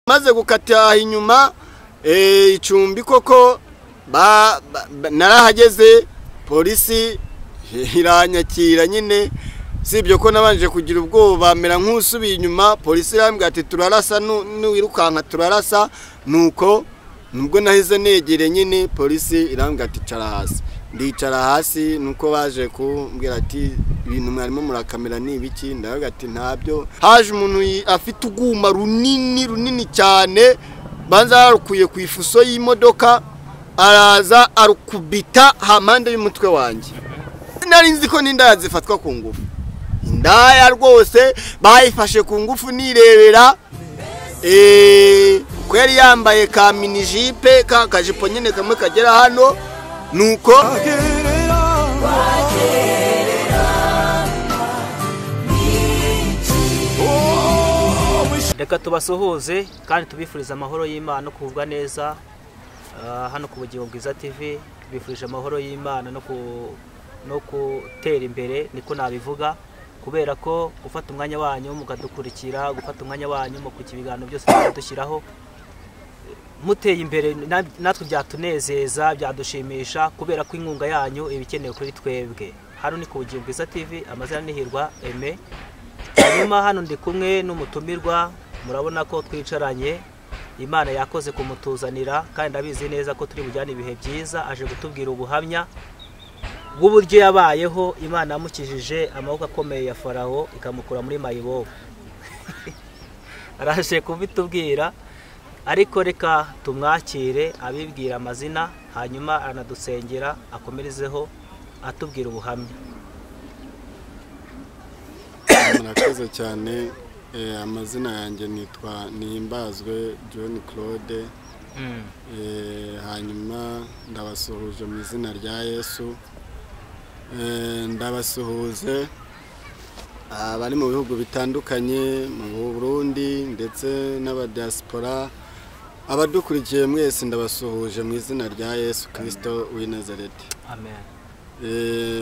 Maze gukata inyuma icumbi koko narahageze, polisi iranyakira nyine. Sibyo ko nabanje kugira ubwoba mera nk'usubiye inyuma, polisi irambwira ati turarasa nuwirukanka turarasa. Nuko nubwo nahize negere nyine, polisi irambwira ati icara hasi. Ndicara hasi, nuko baje kumbwira ati ibintu mwarimo murakamera ni ibiki? Ndavuga ati ntabyo. Haje umuntu afite uguma runini runini cyane, banza yarukuye ku ifuso y'imodoka, araza arukubita hampande y'umutwe wanjye. Nari nzi ko n'indaya zifatwa ku ngufu, indaya rwose bayifashe ku ngufu nirebera. Ko yari yambaye ka minijipe ka kajipo nyine kamwe kagera hano. Nuko reka tubasuhuze kandi tubifuriza amahoro y'Imana no kuvugwa neza. Hano ku Bugingo Bwiza TV tubifurije amahoro y'Imana no gutera imbere, niko nabivuga, kubera ko gufata umwanya wanyu mukadukurikira, gufata umwanya wanyu mu kukibiganiro byose dushyiraho muteye imbere, natwe byatunezeza, byadushimisha, kubera ko inkunga yanyu ibikenewe kuri twebwe. Hano ni ku Bugingo Bwiza TV, amazina ni Hirwa Aime. Hanyuma hano ndi kumwe n'umutumirwa, murabona ko twicaranye. Imana yakoze kumutuzanira kandi ndabizi neza ko turi bujyane ibihe byiza. Aje gutubwira ubuhamya bw'uburyo yabayeho, Imana yamukijije amaboko akomeye ya Farawo ikamukura muri mayibobo. Araje kubitubwira, ariko reka tumwakire abibwira amazina, hanyuma aranadusengera akomerezeho atubwira ubuhamya. Murakoze cyane. Amazina yanjye nitwa Nihimbazwe John Claude. Hanyuma ndabasuhuje mu izina rya Yesu. Ndabasuhuze abari mu bihugu bitandukanye, mu Burundi ndetse n'abadiaspora, abadukurikiye mwese ndabasuhuje mu izina rya Yesu Kristo w'i Nazareti. Amen.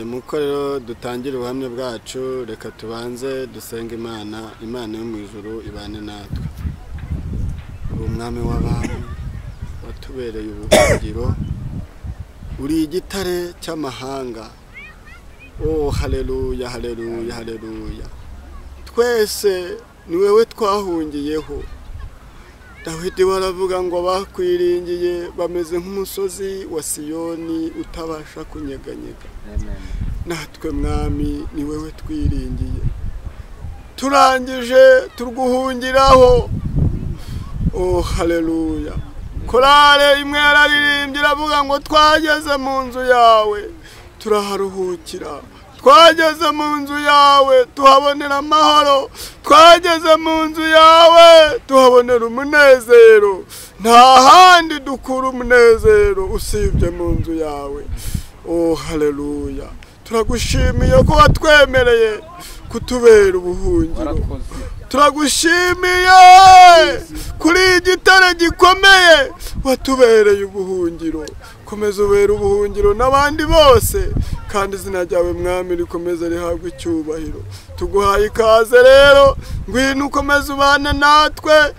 Muko rero dutangira ubuhamya bwacu, reka tubanze dusenga Imana. Imana yo mu ijuru ibane natwe. Umwami w'abami watubereye ubuhungiro, uri igitare cy'amahanga. Oh haleluya, haleluya, haleluya. Twese ni wewe twahungiyeho. Dawidi waravuga ngo bakwiringiye bameze nk'umusozi wa Siyoni utabasha kunyeganyega. Natwe mwami ni wewe twiringiye, turangije turguhungiraho. Oh haleluya. Korale imwe yararirimbye iravuga ngo twageze mu nzu yawe turaharuhukira, twageze mu nzu yawe tuhabonera amahoro, twageze mu nzu yawe tuhabonera umunezero. Nta handi dukura umunezero usibye mu nzu yawe. Oh haleluya. Turagushimiye ko watwemereye kutubera ubuhungiro. Turagushimiye kuri igitare gikomeye watubereye ubuhungiro. Komeza ubera ubuhungiro n'abandi bose, kandi izina ryawe mwami rikomeze rihabwe icyubahiro. Tuguhaye ikaze rero, ngwino ukomeze ubane natwe.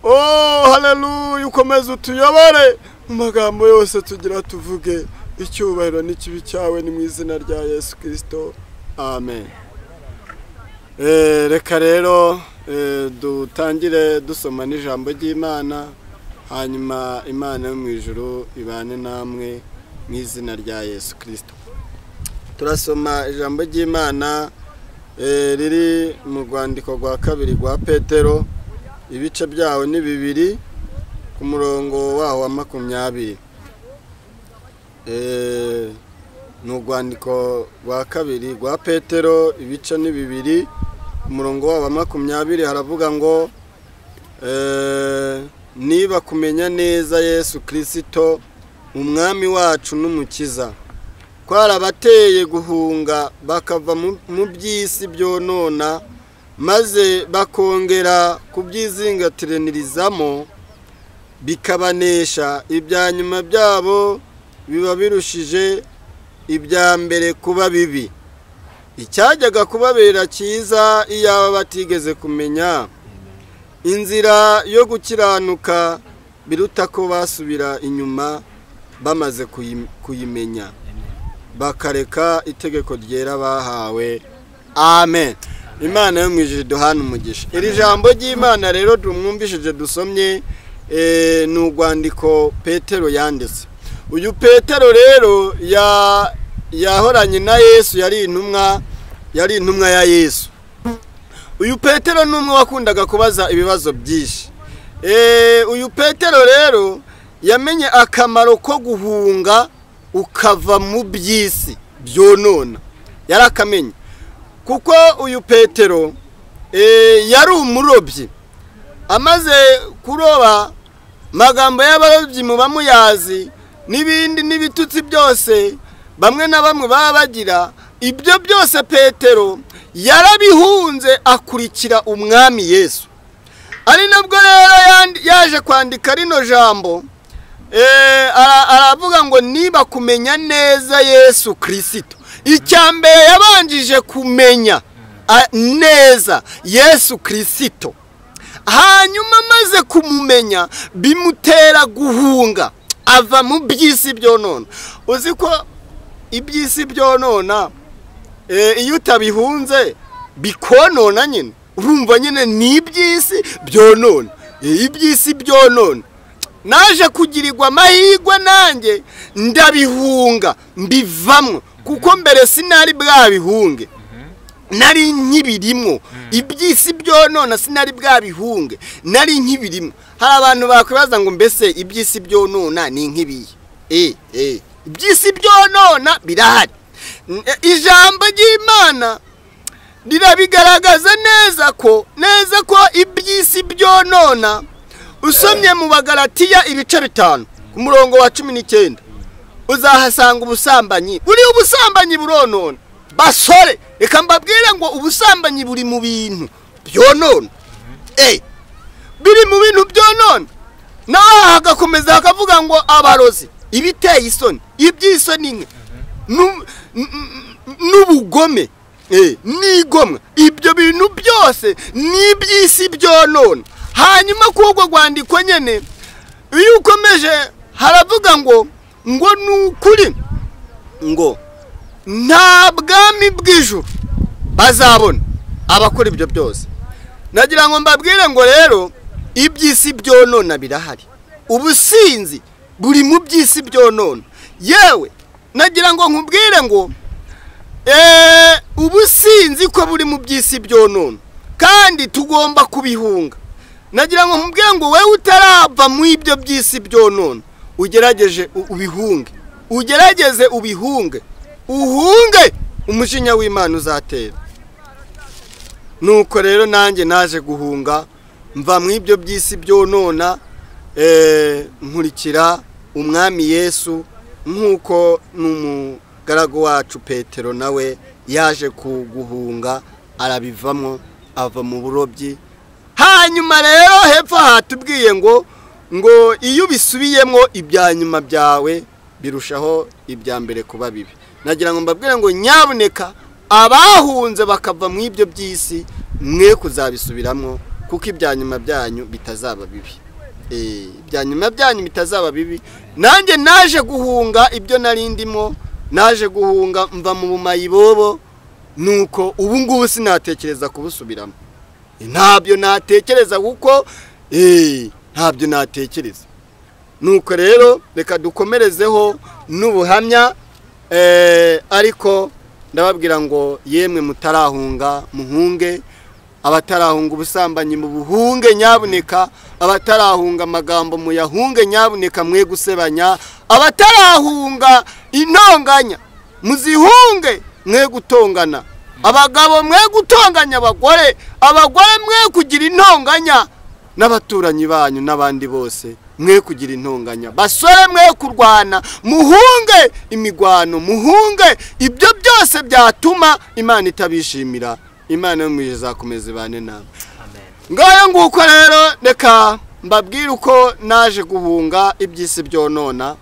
Oh haleluya, ukomeze utuyobore mu magambo yose tugira tuvuge. Icyubahiro n'ikibi cyawe ni mu izina rya Yesu Kristo, amen. Reka rero dutangire dusoma n'ijambo ry'Imana, hanyuma Imana yo mu ijuru ibane namwe mu izina rya Yesu Kristo. Turasoma ijambo ry'Imana riri mu rwandiko rwa kabiri rwa Petero, ibice byawo ni 2 ku murongo waho wa 20. Ni urwandiko rwa kabiri rwa Petero, ibice ni 2, umurongo wawo wa 20, haravuga ngo niba kumenya neza Yesu Kristo umwami wacu n'umukiza, kwarabateye guhunga bakava mu by'isi byonona, maze bakongera kubyizingatiranyirizamo bikabanesha. Ibya nyuma byabo biba birushije ibya mbere kuba bibi. Icyajyaga kubabera cyiza iyaba batigeze kumenya Inzira yo gukiranuka biruta ko basubira inyuma bamaze kuyimenya, bakareka itegeko ryera bahawe. Amen. Imana yo mu ijuru duhana umugisha. Iri jambo ry'Imana rero tumwumvishije dusomye, ni urwandiko Petero yanditse. Uyu Petero rero yahoranye na Yesu, yari intumwa ya Yesu. Uyu Petero ni umwe wakundaga kubaza ibibazo byinshi. Uyu Petero rero yamenye akamaro ko guhunga ukava mu by'isi byonona, yarakamenye. Kuko uyu Petero yari umurobyi, amaze kuroba magambo y'abarobyi muba muyazi n'ibindi n'ibitutsi byose bamwe na bamwe baba bagira, ibyo byose Petero yarabihunze akurikira umwami Yesu. Ari nabwo rero yaje kwandika rino jambo, aravuga ngo niba kumenya neza Yesu Kristo. Icyambere yabanjije kumenya neza Yesu Kristo, hanyuma amaze kumumenya bimutera guhunga ava mu by'isi byonona. Uzi ko iby'isi byonona iyo utabihunze bikonona nyine, urumva nyine ni iby'isi byonona, iby'isi byonona. Naje kugirirwa amahirwe nanjye ndabihunga mbivamwo, kuko mbere sinari bwabihunge, nari nkibirimo. Iby'isi byonona sinari bwabihunge, nari nkibirimo. Hari abantu bakwibaza ngo mbese iby'isi byonona ni nk'ibihe? Iby'isi byonona birahari. Ijambo ry'Imana rirabigaragaza neza ko iby'isi byonona. Usomye mu Bagalatiya ibice 5 ku murongo wa 19 uzahasanga ubusambanyi. Buri ubusambanyi buronona. Basore, reka mbabwire ngo ubusambanyi buri mu bintu byonona. Biri mu bintu byonona. Naho hagakomeza hakavuga ngo abarozi, ibiteye isoni, iby'isoni nke, n'ubugome, n'igomwa, ibyo bintu byose ni iby'isi byonona. Hanyuma k'ubwo rwandiko nyene iyo ukomeje haravuga ngo nukuri ngo nta bwami bw'ijuru bazabona abakora ibyo byose. Nagira ngo mbabwire ngo rero iby'isi byonona birahari, ubusinzi buri mu by'isi byonona. Yewe nagira ngo nkubwire ngo ubusinzi ko buri mu by'isi byonona kandi tugomba kubihunga. Nagira ngo nkubwire ngo wewe utarava mu ibyo by'isi byonona ugerageze ubihunge, ugerageze ubihunge, uhunge umujinya w'Imana uzatera. Nuko rero nanjye naje guhunga mva mu ibyo by'isi byonona, nkurikira umwami Yesu, nkuko n'umugaragu wacu Petero nawe yaje kuguhunga arabivamo, ava mu burobyi. Hanyuma rero hepfo hatubwiye ngo iyo ubisubiyemo ibya nyuma byawe birushaho ibya mbere kuba bibi. Nagira ngo mbabwire ngo nyabuneka abahunze bakava mu ibyo by'isi mwe kuzabisubiramo, kuko ibya nyuma byanyu bitazaba bibi. Ibya nyuma byanyu bitazaba bibi. Nanjye naje guhunga ibyo nari ndimo, naje guhunga mva mu mayibobo, nuko ubu ngubu sinatekereza kubusubiramo. Ntabyo natekereza kuko ntabyo natekereza. Nuko rero reka dukomerezeho n'ubuhamya, ariko ndababwira ngo yemwe mutarahunga muhunge, abatarahunga ubusambanyi mu buhunge nyabuneka, abatarahunga amagambo muyahunge nyabuneka mwe gusebanya, abatarahunga intonganya muzihunge mwe gutongana, abagabo mwe gutonganya abagore, abagore mwe kugira intonganya n'abaturanyi banyu n'abandi bose mwe kugira intonganya, basore mwe kurwana, muhunge imigwano, muhunge ibyo byose byatuma Imana itabishimira. Imana yo mu ijuru izakomeza ibane namwe. Amen. Ngayo nguko rero reka mbabwire uko naje guhunga iby'isi byonona.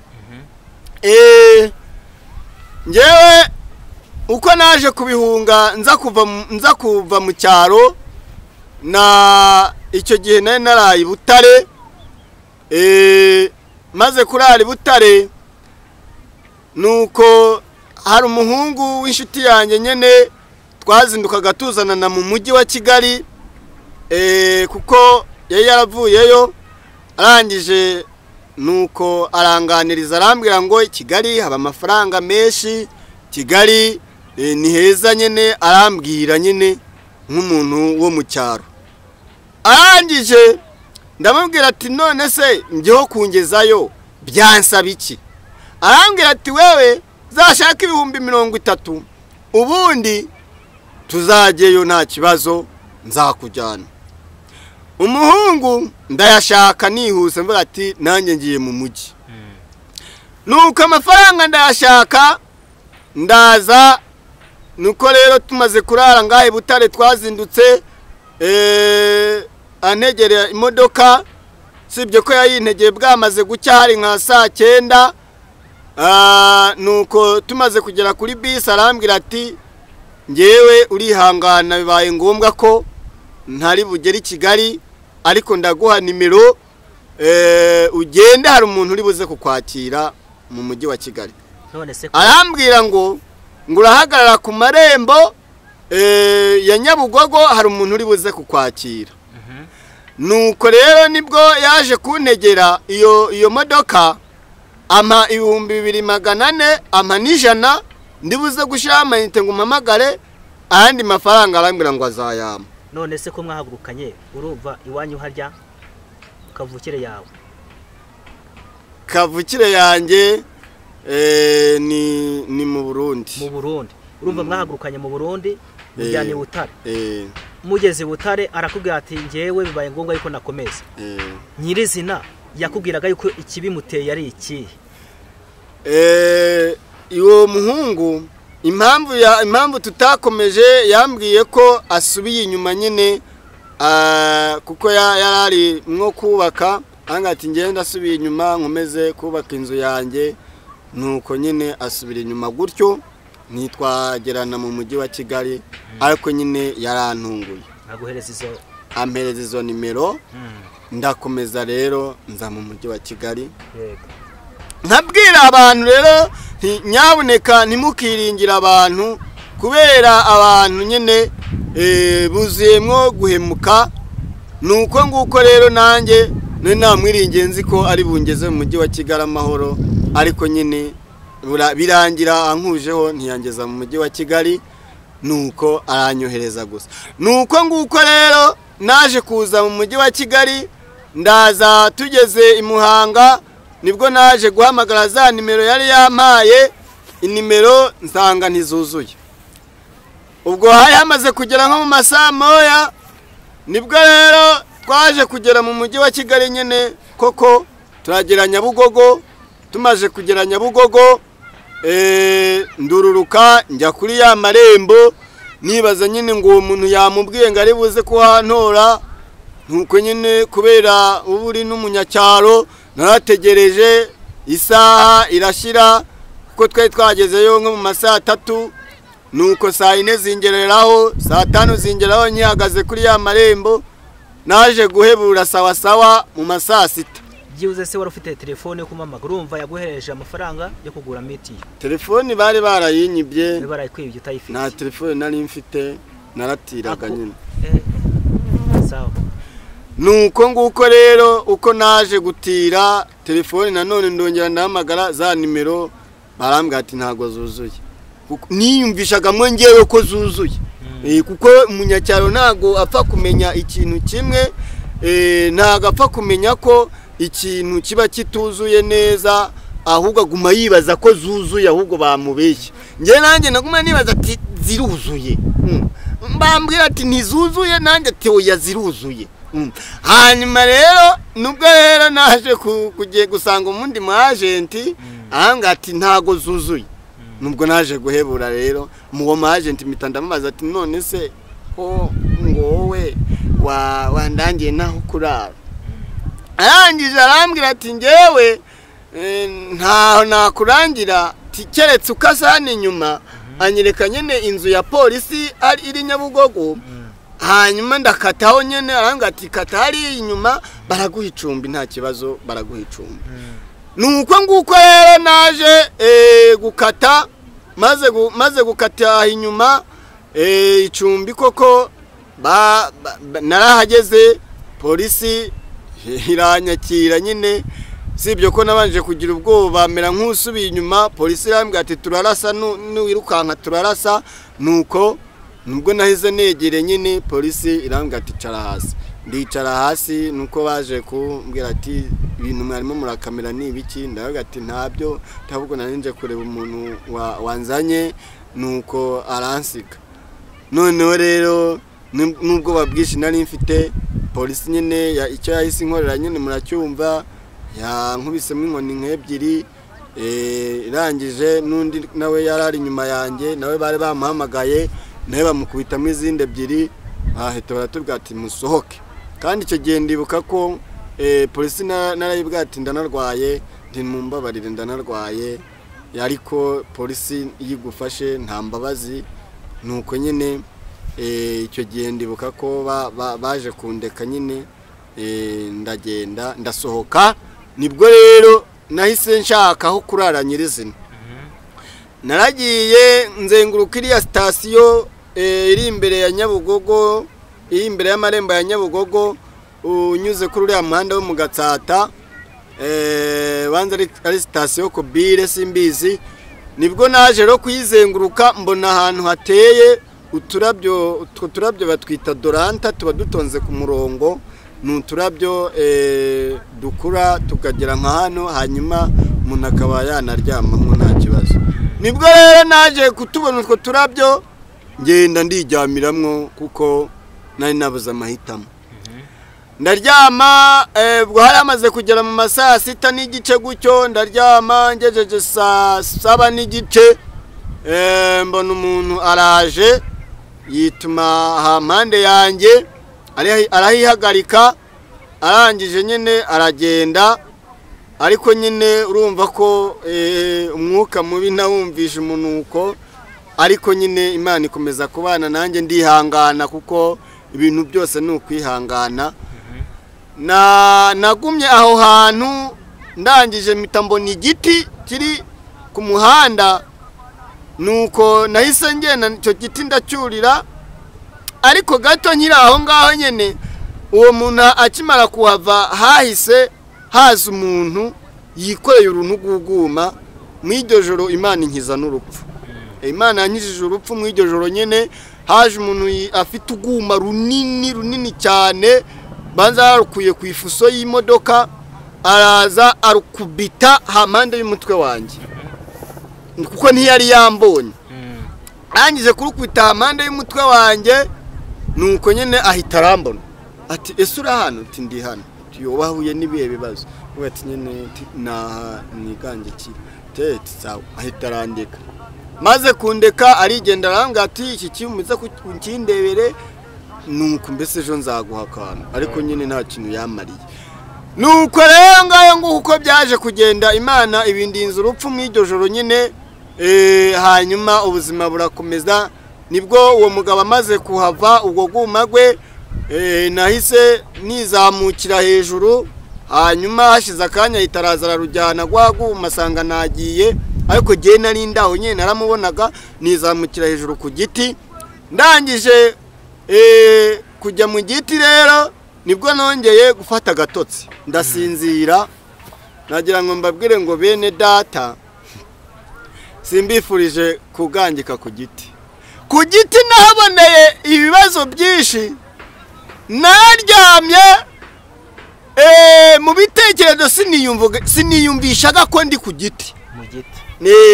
Ngewe uko naje kubihunga, nza kuva mu cyaro na Icyo gihe nari naraye i Butare. Maze kurara i Butare, nuko hari umuhungu w'inshuti yanjye nyene twazindukaga tuzanana mu mujyi wa Kigali, kuko yari yaravuyeyo. Arangije nuko aranganiriza, arambwira ngo Kigali haba amafaranga menshi, Kigali ni heza nyene. Arambwira nyene nk'umuntu wo mu cyaro. Arangije ndamubwira ati none se njyeho kungezayo byansaba iki? Arambwira ati wewe zashaka 30,000 ubundi tuzajyeyo nta kibazo nzakujyana. Umuhungu ndayashaka nihuse, mvuga ati nanjye ngiye mu mujyi. Nuko amafaranga ndayashaka ndaza. Nuko rero tumaze kurara ngahe Butare, twazindutse antegera imodoka, sibyo ko yayintegeye bwamaze gucya hari nka saa 9. Nuko tumaze kugera kuri bisi arambwira ati ngewe urihangana bibaye ngombwa ko ntari bugere i Kigali, ariko ndaguha nimero ugende hari umuntu uri buze kukwakira mu mujyi wa Kigali. Arambwira ngo urahagarara ku marembo ya Nyabugogo hari umuntu uri buze kukwakira. Nuko rero nibwo yaje kuntegera iyo modoka, ama 2400, ama 100 ndibuze gushira amayinite ngo mpamagare, ayandi mafaranga arambwira ngo azayama. None se ko mwahagurukanye urumva iwanyu harya kavukire yawe? Kavukire yanjye ni mu Burundi. Mu Burundi. Urumva mwahagurukanye mu Burundi mujyanye Butare. Mugeze Butare arakubwira ati ngewe bibaye ngombwa yuko nakomeza. Nyirizina yakubwiraga yuko ikibimuteye ari iki? Uwo muhungu impamvu tutakomeje yambwiye ko asubiye inyuma nyine, kuko yarari mwo kubaka, ati ngenda asubiye inyuma nkomeze kubaka inzu yanjye. Nuko nyine asubira inyuma gutyo ntitwagerana mu mujyi wa Kigali, ariko nyine yarantunguye ampereza izo nimero. Ndakomeza rero nza mu mujyi wa Kigali. Nkabwira abantu rero nyabuneka ntimukiringira abantu, kubera abantu nyine buzuyemwo guhemuka. Nuko nguko rero nanjye namwiringiye nzi ko ari bungeze mu mujyi wa Kigali amahoro, ariko nyine birangira ankujeho ntiyangeza mu mujyi wa Kigali, nuko aranyohereza gusa. Nuko nguko rero naje kuza mu mujyi wa Kigali, ndaza tugeze i Muhanga, nibwo naje guhamagara za nimero yari yampaye, inimero nsanga ntizuzuye. Ubwo hari hamaze kugera nko mu masaha moya, nibwo rero twaje kugera mu mujyi wa Kigali nyine koko turagera Nyabugogo. Tumaze kugera Nyabugogo ndururuka njya kuri ya marembo, nibaza nyine ngo uwo muntu yamubwiye ngo ari buze kuhantora. Nuko nyine kubera ubu uri n'umunyacyaro narategereje isaha irashira, kuko twari twagezeyo nko mu masaha 3. Nuko saa 4 zingereraho, saa 5 zingeraho, nkihagaze kuri ya marembo naje guhebura sawa sawa mu masaha 6. Byibuze se wari ufite telefone yo kumamagara? Urumva yaguhereje amafaranga yo kugura mitiyu. Telefone bari barayinyibye, barayikwibye utayifite? Nta telefone nari mfite, naratiraga nyine. Sawa. Nuko nguko rero uko naje gutira telefone nanone ndongera ndahamagara za nimero, barambwira ati ntago zuzuye. Niyumvishagamwe ngewe ko zuzuye, kuko umunyacyaro ntago apfa kumenya ikintu kimwe, ntago apfa kumenya ko ikintu kiba kituzuye neza, ahubwo aguma yibaza ko zuzuye, ahubwo bamubeshye. Nge nanjye naguma nibaza ati ziruzuye, bambwira ati ntizuzuye, nanjye ati oya ziruzuye. Hanyuma rero nubwo rero naje kugiye gusanga umundi mu agent, ahanga ati ntago zuzuye. Nubwo naje guhebura rero muwo mu agent mpita ndamubaza ati none se ko ngo wowe wandangiye naho kurara? Arangije arambwira ati ngewe ntaho nakurangira, keretse ukasa hano inyuma. Anyereka nyine inzu ya polisi ari iri Nyabugogo, Hanyuma ndakataho nyene, arambwira ati kata hariya inyuma baraguha icumbi, nta kibazo baraguha icumbi. Nuko nguko rero naje gukata, maze gukata inyuma icumbi koko narahageze, polisi iranyakira nyine. Sibyo ko nabanje kugira ubwoba mera nk'usubiye inyuma, polisi irambwira ati turarasa nuwirukanka turarasa. Nuko nubwo nahize negere nyine, polisi irambwira ati icara hasi, ndicara hasi. Nuko baje kumbwira ati ibintu mwarimo murakamera ni ibiki? Ndavuga ati ntabyo, ntabwo nari kureba umuntu wanzanye. Nuko aransiga. Noneho rero nubwo babwishi nari mfite, polisi nyine icyo yahise inkorera nyine muracyumva, yankubisemo inkoni nk'ebyiri. Irangije n'undi nawe yarari inyuma yanjye, nawe bari bamuhamagaye, nawe bamukubitamo izindi ebyiri, ahita baratubwira ati musohoke. Kandi icyo gihe ndibuka ko polisi narayibwira ati ndanarwaye, ntimumbabarire ndanarwaye, ariko polisi yigufashe nta mbabazi. Nuko nyine icyo gihe ndibuka ko baje kundeka nyine, ndagenda ndasohoka. Nibwo rero nahise nshaka aho kurara nyirizina. Naragiye nzenguruka iriya sitasiyo iri imbere ya Nyabugogo, iri imbere y'amarembo ya Nyabugogo, unyuze kuri uriya muhanda wo mu Gatsata, banza ari sitasiyo Kobire simbizi. Nibwo naje rero kuyizenguruka, mbona ahantu hateye uturabyo, utwo turabyo batwita doranta, tuba dutonze ku murongo. Ni uturabyo dukura tukagera nka hano, hanyuma umuntu akaba yanaryamamo nta kibazo. Nibwo rero naje kutubona utwo turabyo, ngenda ndijyamiramwo kuko nari nabuze amahitamo. Ndaryama, ubwo hari amaze kugera mu masaha 6:15 gutyo, ndaryama ngejeje saa 7:15, mbona umuntu araje yituma hampande yanjye, arahihagarika, arangije nyine aragenda. Ariko nyine urumva ko umwuka mubi ntawumvisha umunuko, ariko nyine Imana ikomeza kubana nanjye ndihangana, kuko ibintu byose ni ukwihangana. Nagumye aho hantu, ndangije mpita mbona igiti kiri ku muhanda. Nuko nahise ngenda icyo giti ndacyurira, ariko gato nkiri aho ngaho nyene, uwo muntu akimara kuhava hahise haza umuntu yikoreye uruntu rw'uguma. Mu iryo joro Imana inkiza n'urupfu. Imana yankijije urupfu mu iryo joro nyene. Haje umuntu afite uguma runini runini cyane, banza yarukuye ku ifuso y'imodoka, araza arukubita hampande y'umutwe wanjye, kuko ntiyari yambonye. Arangije kurukubita hampande y'umutwe wanjye, nuko nyene ahita arambona ati ese uri hano? Ati ndi hano. Ati wahuye n'ibihe bibazo? We ati nyene naha niganje kiri tete sawa. Ahita arandeka. Maze kundeka arigenda, arambwira ati iki kimuze kunkindebere, nuko mbese ejo nzaguha akantu. Ariko nyine nta kintu yamariye. Nuko rero ngayo nguko uko byaje kugenda, Imana ibindinze urupfu mu iryo joro nyine. Hanyuma ubuzima burakomeza. Nibwo uwo mugabo amaze kuhava ubwo guma gwe, nahise nizamukira hejuru. Hanyuma hashize akanya itaraza ararujyana gwaguma asanga nagiye, ariko jye nari ndaho nyine naramubonaga. Nizamukira hejuru ku giti, ndangije kujya mu giti rero nibwo nongeye gufata agatotsi ndasinzira. Nagira ngo mbabwire ngo bene data, simbifurije kugangika ku giti. Ku giti nahaboneye ibibazo byinshi. Naryamye mu bitekerezo siniyumvishaga ko ndi ku giti.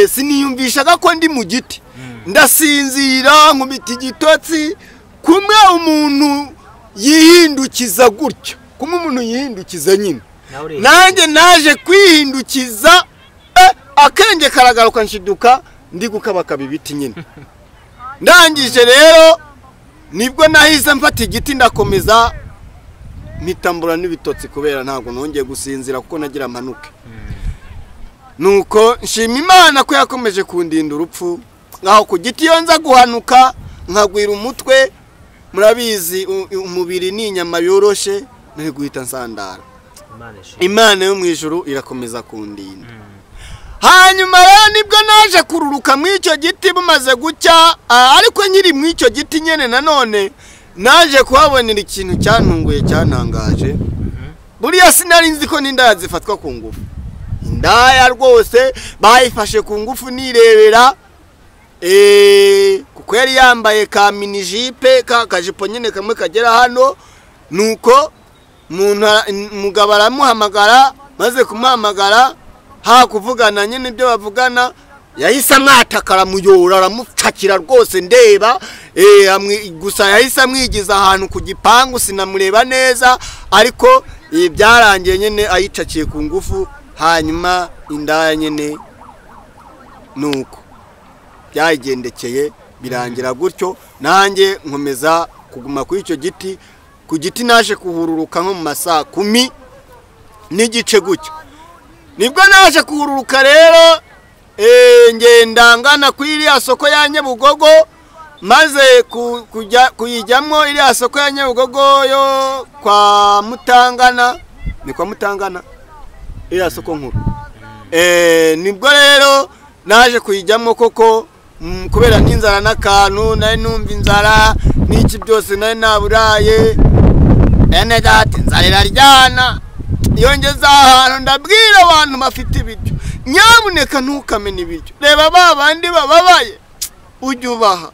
Siniyumvishaga ko ndi mu giti. Ndasinzira nkubita igitotsi, kumwe umuntu yihindukiza gutyo, kumwe umuntu yihindukiza nyine. Nanjye naje kwihindukiza, akenge karagaruka nshiduka ndi gukabakaba ibiti nyine. Ndangije rero nibwo nahise mfata igiti ndakomeza, mpitambura n'ibitotsi kubera ntabwo nongeye gusinzira kuko nagira amanuke. Nuko nshima Imana ko yakomeje kundinda urupfu. Ngaho ku giti iyo nza guhanuka nkagwira umutwe, Murabizi umubiri ni inyama yoroshe, nari guhita nsandara. Imana yo mu ijuru irakomeza kundinda. Hanyuma rero nibwo naje kururuka mu icyo giti bumaze gucya, ariko nkiri mu icyo giti nyene nanone naje kuhabonera ikintu cyantunguye cyantangaje. Buriya sinari nzi ko n'indaya zifatwa ku ngufu. Indaya rwose bayifashe ku ngufu nirebera, kuko yari yambaye ka minijipe ka kajipo nyine kamwe kagera hano. Nuko mugabo aramuhamagara, maze kumuhamagara ha kuvugana nyine ibyo bavugana, yahise amwataka aramuyora aramucakira rwose ndeba. Gusa yahise amwigiza ahantu ku gipangu sinamureba neza, ariko byarangiye nyine ayicakiye ku ngufu. Hanyuma indaya nyine nuko byayigendekeye birangira gutyo. Nanjye nkomeza kuguma kuri icyo giti. Ku giti naje kuhururuka nko mu masaa 10:15 gutyo. Nibwo naje kuhururuka rero, ngenda ngana kuri iriya soko ya Nyabugogo. Maze kuyijyamo iriya soko ya Nyabugogo yo kwa Mutangana, ni kwa Mutangana iriya soko nkuru. Nibwo rero naje kuyijyamo koko, kubera n'inzara n'akantu nari numva inzara n'iki byose nari naburaye. Ene dati inzara iraryana. Iyo ngeze ahantu ndabwira abantu bafite ibiryo, nyamuneka ntukamene ibiryo, reba ba bandi bababaye ujye ubaha,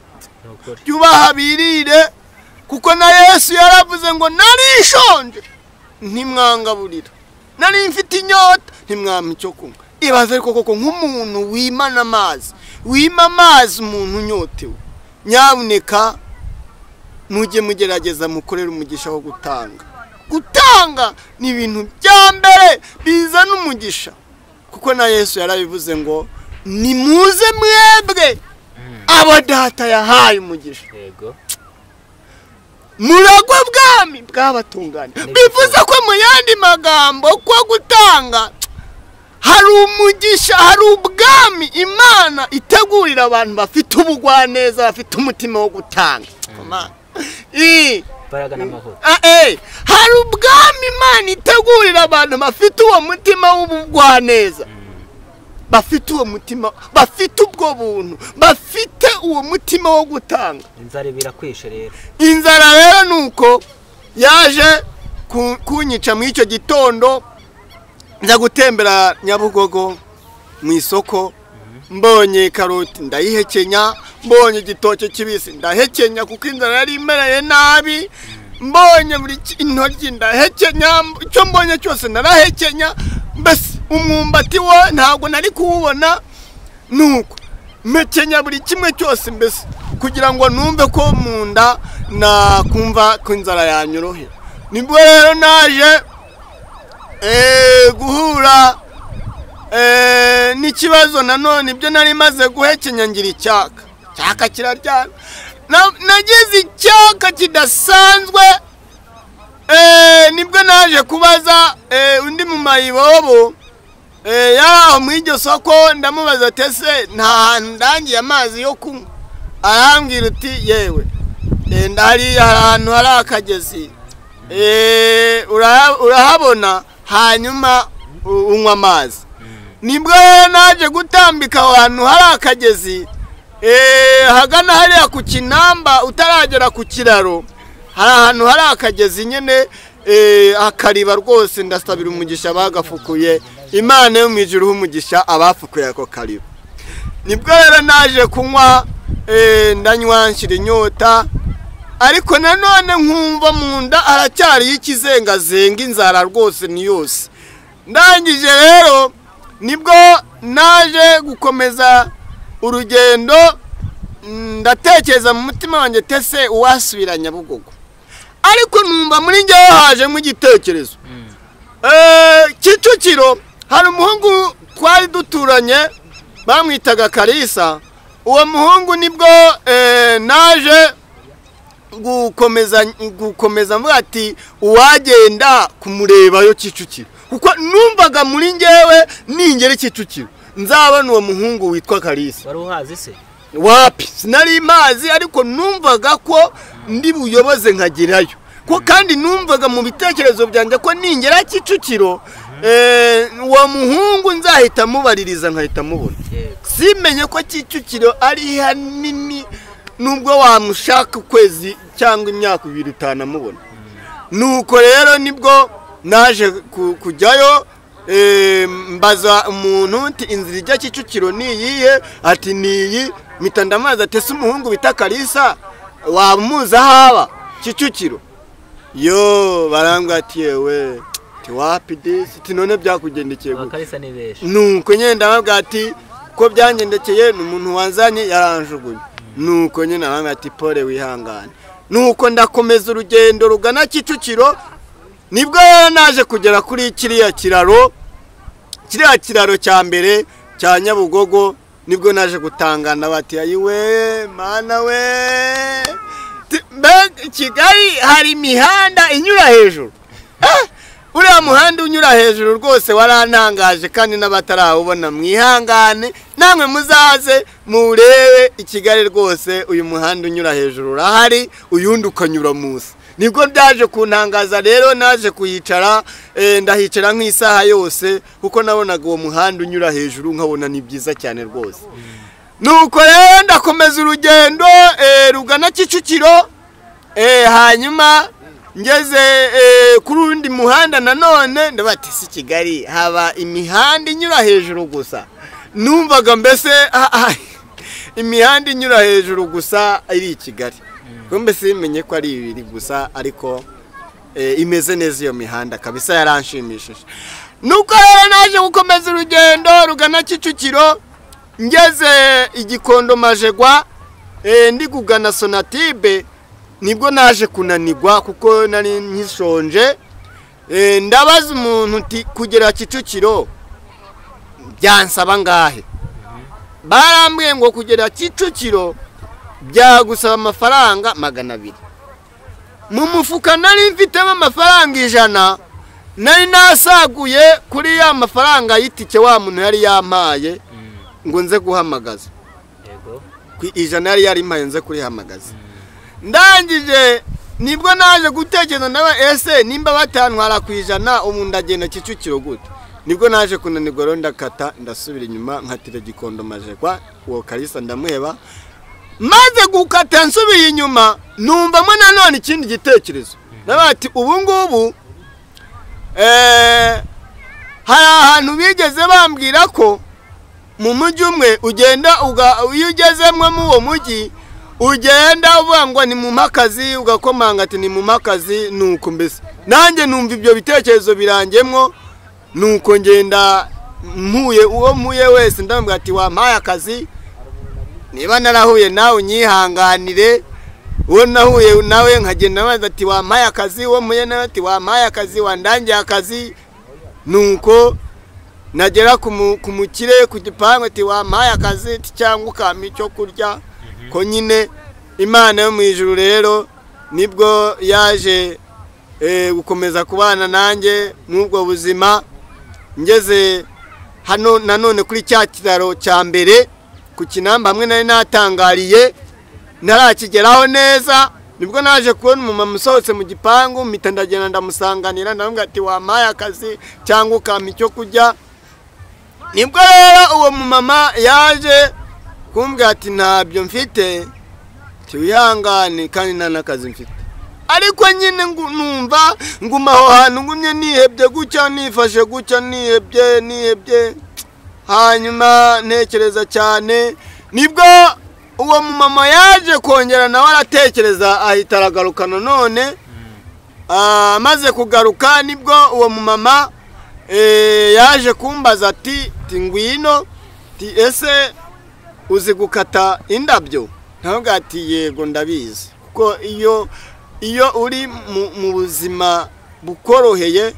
ubaha birire, kuko na Yesu yaravuze ngo narishonje ntimwangaburira, nari mfite inyota ntimwampa icyo kunywa. Ibaze ariko koko nk'umuntu wimana amazi, wima amazi umuntu unyotewe, nyamuneka mujye mugerageza mukorere umugisha wo gutanga. Gutanga ni ibintu bya mbere bizana umugisha, kuko na Yesu yarabivuze ngo nimuze mwebwe abo data yahaye umugisha, muragwa bwami bwabatunganye. Bivuze ko mu yandi magambo ko gutanga hari umugisha, hari ubwami Imana itegurira abantu bafite ubugwaneza, bafite umutima wo gutanga. Hari ubwami Imana itegurira abantu bafite uwo mutima w'ubugwaneza, bafite uwo mutima, bafite ubwo buntu, bafite uwo mutima wo gutanga. Inzara birakwishe rero. Inzara rero nuko yaje kunyica mu icyo gitondo. Nza gutembera Nyabugogo mu isoko, mbonye karoti ndayihekenya, mbonye igitoke kibisi ndahekenya, kuko inzara yari imereye nabi. Mbonye buri intoryi ndahekenya, icyo mbonye cyose narahekenya. Mbese umwumbati wo ntabwo nari kuwubona, nuko mpekenya buri kimwe cyose mbese kugira ngo numve ko mu nda nakumva ko inzara yanyorohera. Nibwo rero naje guhura n'ikibazo nanone. Ibyo nari maze guhekenya ngira icyaka, cyaka kiraryana. Nagize icyaka kidasanzwe. Nibwo naje kubaza undi mu mayibobo yaraho mu iryo soko, ndamubaza ati ese nta hantu ndangiye amazi yo kunywa? Arambwira uti yewe hariya hari ahantu hari akagezi, urahabona, hanyuma unywa amazi. Nibwo naje gutambika ahantu hari akagezi, hagana hariya ku kinamba utaragera ku kiraro, hari ahantu hari akagezi nyine, akariba rwose. Ndasabira umugisha bagafukuye, Imana yo mu ijuru umugisha abafukuye ako kariba. Nibwo rero naje kunywa, ndanywa nshira inyota, ariko nanone nkumva mu nda aracyari ikizengazenga, inzara rwose ni yose. Ndangije rero nibwo naje gukomeza urugendo, ndatekereza mu mutima wanjye tese uwasubira Nyabugogo, ariko numva muri njyewe hajemo igitekerezo. Kicukiro hari umuhungu twari duturanye bamwitaga Kalisa. Uwo muhungu nibwo naje gukomeza mvuga ati uwagenda kumureba yo Kicukiro, kuko numvaga muri njyewe ningere Kicukiro nzabona uwo muhungu witwa Kalisa. Wari uhazi se? Wapi, sinari mazi, ariko numvaga ko ndi buyoboze nkagerayo, ko kandi numvaga mu bitekerezo byanjye ko ningera Kicukiro uwo muhungu nzahita mubaririza nkahita mubona. Simenye ko Kicukiro ari hanini, nubwo wamushaka ukwezi cyangwa imyaka ibiri utanamubona. Nuko rero nibwo naje kujyayo, mbaza umuntu nti inzira ijya Kicukiro ni iyihe? Ati ni iyi. Mpita ndamazi ati ese umuhungu bita Kalisa wamuzi ahaba Kicukiro? Yo barambwira ati yewe ti wapi disi, ti none byakugendekeye gute? Kalisa ni benshi. Nuko nyine ndababwira ati ko byangendekeye ni umuntu wanzanye yaranjugunye. Nuko nyine arambwira ati pole wihangane. Nuko ndakomeza urugendo rugana Kicukiro, nibwo naje kugera kuri kiriya kiraro, kiriya kiraro cya mbere cya Nyabugogo, nibwo naje gutangana bati ayiwe mana we, Kigali hari imihanda inyura hejuru. Uriya muhanda unyura hejuru rwose warantangaje, kandi n'abatarawubona mwihangane, namwe muzaze murebe i Kigali rwose uyu muhanda unyura hejuru urahari, uyundi ukanyura munsi. Nibwo byaje kuntangaza rero, naje kuyicara, ndahicara nk'isaha yose, kuko nabonaga uwo muhanda unyura hejuru nkabona ni byiza cyane rwose. Nuko rero ndakomeza urugendo rugana Kicukiro, hanyuma ngeze kuri undi muhanda nanone ndabati si Kigali haba imihanda inyura hejuru gusa. Numvaga mbese imihanda inyura hejuru gusa ari i Kigali. Kumbe simenye ko ari ibiri gusa, ariko imeze neza iyo mihanda kabisa, yaranshimishije. Nuko rero naje gukomeza urugendo rugana Kicukiro, ngeze Igikondo Majegwa, ndi kugana Sonatibe, nibwo naje kunanigwa kuko nari nkishonje. Ndabaza umuntu nti kugera Kicukiro byansaba ngahe? Barambwiye ngo kugera Kicukiro byagusaba amafaranga 200. Mu mufuka nari mfitemo amafaranga 100, nari nasaguye kuri ya mafaranga y'itike wa muntu yari yampaye ngo nze guhamagaza. Yego. Ku 100 yari yarimpaye nze kurihamagaza. Ndangije nibwo naje gutekereza nawe ese nimba batantwara ku 100 ubu ndagenda Kicukiro gute? Nibwo naje kunanirwa rero ndakata ndasubira inyuma nkatira Gikondo Majegwa, uwo Kalisa ndamuheba. Maze gukata nsubiye inyuma numvamo nanone ikindi gitekerezo. Nabati ubu ngubu hari ahantu bigeze bambwira ko mu mujyi umwe ugenda iyo ugezemwe mu uwo mujyi ugenda uvuga ngo ni mu makazi, ugakomanga ati ni mu makazi. Nuko mbese nanjye numva ibyo bitekerezo birangemwo, nuko ngenda mpuye uwo mpuye wese ndamubwira ati wampaye akazi, niba narahuye nawe unyihanganire. Uwo nahuye nawe nkagenda maze ati wampaye akazi, uwo mpuye nawe ati wampaye akazi, wandangiye akazi. Nuko nagera ku mukire ku gipangu ati wampaye akazi cyangwa ukampa icyo kurya. Ko nyine Imana yo mu ijuru rero nibwo yaje gukomeza kubana nanjye n'ubwo buzima. Ngeze hano nanone kuri cya kiraro cya mbere ku Kinamba hamwe nari natangariye ntarakigeraho neza, nibwo naje kubona umumama usohotse mu gipangu, mpita ndagenda ndamusanganira ndamubwira ati wampaye akazi cyangwa ukampa icyo kurya. Nibwo rero uwo mumama yaje kumbwira ati ntabyo mfite, tiwihangane kandi nta n'akazi mfite. Ariko nyine numva nguma aho hantu ngumye nihebye gutya, nifashe gutya, nihebye. Hanyuma ntekereza cyane, nibwo uwo mumama yaje kongera nawe aratekereza ahita aragaruka nanone. Amaze kugaruka nibwo uwo mumama yaje kumbaza ati ngwino, ti ese uzi gukata indabyo? Ntabwo ati yego ndabizi, kuko iyo uri mu buzima bukoroheye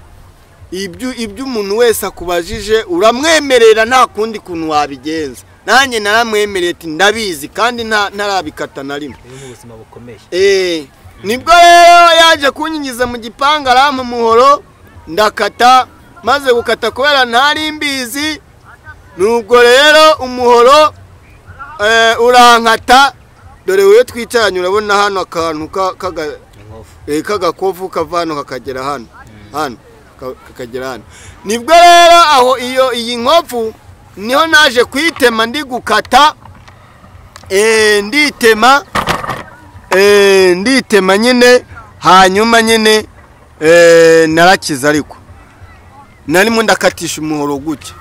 ibyo umuntu wese akubajije uramwemerera, nta kundi kuntu wabigenza. Nanjye naramwemereye ati ndabizi kandi ntarabikata na rimwe. Uri mu buzima bukomeye. Nibwo rero yaje kunyinjiza mu gipangu arampa umuhoro ndakata, maze gukata kubera ntari mbizi. Nubwo rero umuhoro urankata dore wowe twicaranye urabona hano akantu k'agakovu kava hano kakagera hano hano kakagera hano. Nibwo rero aho iyo iyi nkovu niho naje kuyitema ndi gukata, nditema nditema nyine, hanyuma nyine narakiza ariko narimo ndakatisha umuhoro gutya.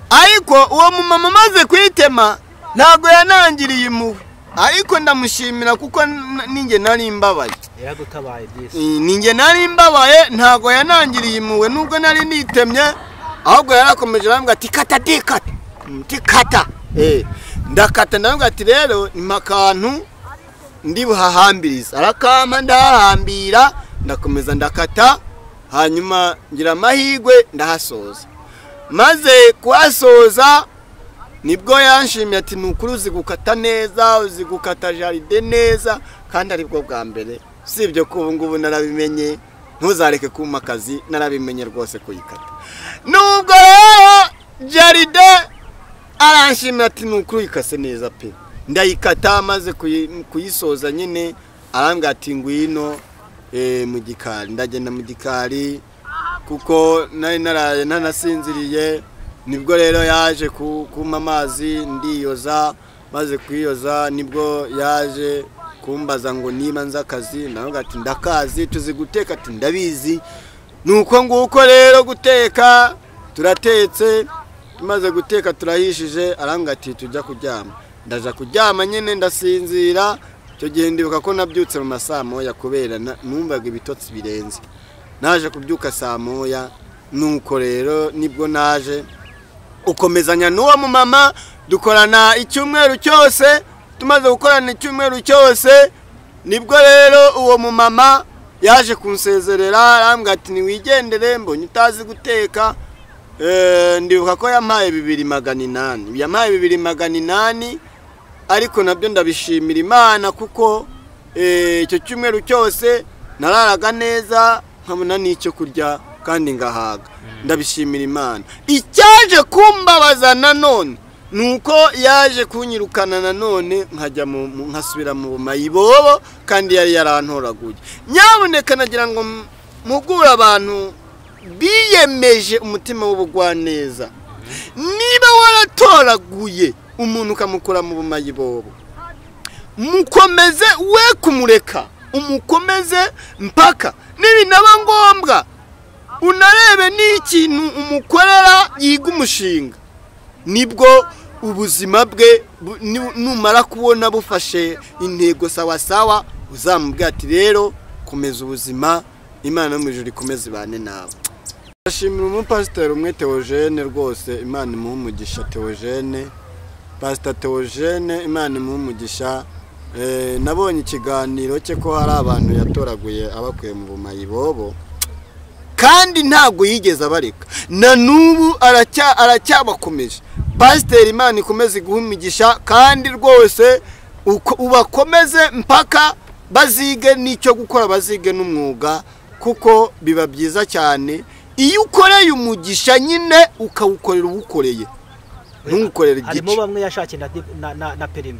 Ariko uwo mumama amaze kuyitema ntabwo yanangiriye impuhwe, ariko ndamushimira kuko ninjye nari mbabaye. Yaragutabaye byisi. Ninjye nari mbabaye, ntabwo yanangiriye impuhwe nubwo nari nitemye, ahubwo yarakomeje arambwira ati kata dikata tikata. Ndakata ndamubwira ati rero ni akantu ndi buhahambiriza, arakampa ndahahambira, ndakomeza ndakata, hanyuma ngira amahirwe ndahasoza. Maze kuhasoza nibwo yanshimye ati nukuri uzi gukata neza, uzi gukata jaride neza, kandi aribwo bwa mbere. Sibyo ko ubu ngubu narabimenye, ntuzareke kumpa akazi, narabimenye rwose kuyikata. Nubwo rero jaride aranshimira ati nukuri uyikase neza pe, ndayikata. Maze kuyisoza nyine arambwira ati ngwino mu gikari. Ndagenda mu gikari kuko nari naraye ntanasinziriye. Nibwo rero yaje kumpa amazi ndiyoza, maze kuyoza nibwo yaje kumbaza ngo niba nzi akazi, ndavuga ati ndakazi, tuzi guteka, ati ndabizi. Nuko nguko rero guteka turatetse, tumaze guteka turahishije, arambwira ati tujya kuryama. Ndaja kuryama nyine ndasinzira. Icyo gihe ndibuka ko nabyutse mu masaa moya kubera numvaga ibitotsi birenze. Naje kubyuka saa moya, nuko rero nibwo naje ukomezanya n'uwo mumama dukorana icyumweru cyose. Tumaze gukorana icyumweru cyose nibwo rero uwo mumama yaje kunsezerera, arambwira ati niwigendere mbonye utazi guteka. Ndibuka ko yampaye 2800, yampaye 2800, ariko nabyo ndabishimira Imana kuko icyo cyumweru cyose nararaga neza nkabona n'icyo kurya kandi ngahaga. Ndabishimira Imana. Icyaje kumbabaza nanone nuko yaje kunyirukana nanone nkajya nkasubira mu mayibobo kandi yari yarantoraguye. Nyaboneka nagira ngo mugure abantu biyemeje umutima w'ubugwaneza. Niba waratoraguye umuntu ukamukura mu mayibobo, mukomeze we kumureka, umukomeze mpaka nibinaba ngombwa unarebe n'ikintu umukorera yiga umushinga, nibwo ubuzima bwe numara kubona bufashe intego sawa sawa, uzamubwira ati rero komeza ubuzima, Imana yo mu ijuru ikomeze ibane nawe. Ndashimira umupasiteri umwe Theogene rwose, Imana imuhe umugisha. Theogene, Pastor Theogene, Imana imuhe umugisha. Nabonye ikiganiro cye ko hari abantu yatoraguye abakuye mu bumayibobo, kandi ntabwo yigeze abareka, na n'ubu aracyabakomeje. Pasiteri Imana ikomeze iguhe umugisha, kandi rwose ubakomeze mpaka bazige n'icyo gukora, bazige n'umwuga, kuko biba byiza cyane iyo ukoreye umugisha nyine ukawukorera uwukoreye, ntukorere igice. Harimo bamwe yashakiye na perimi.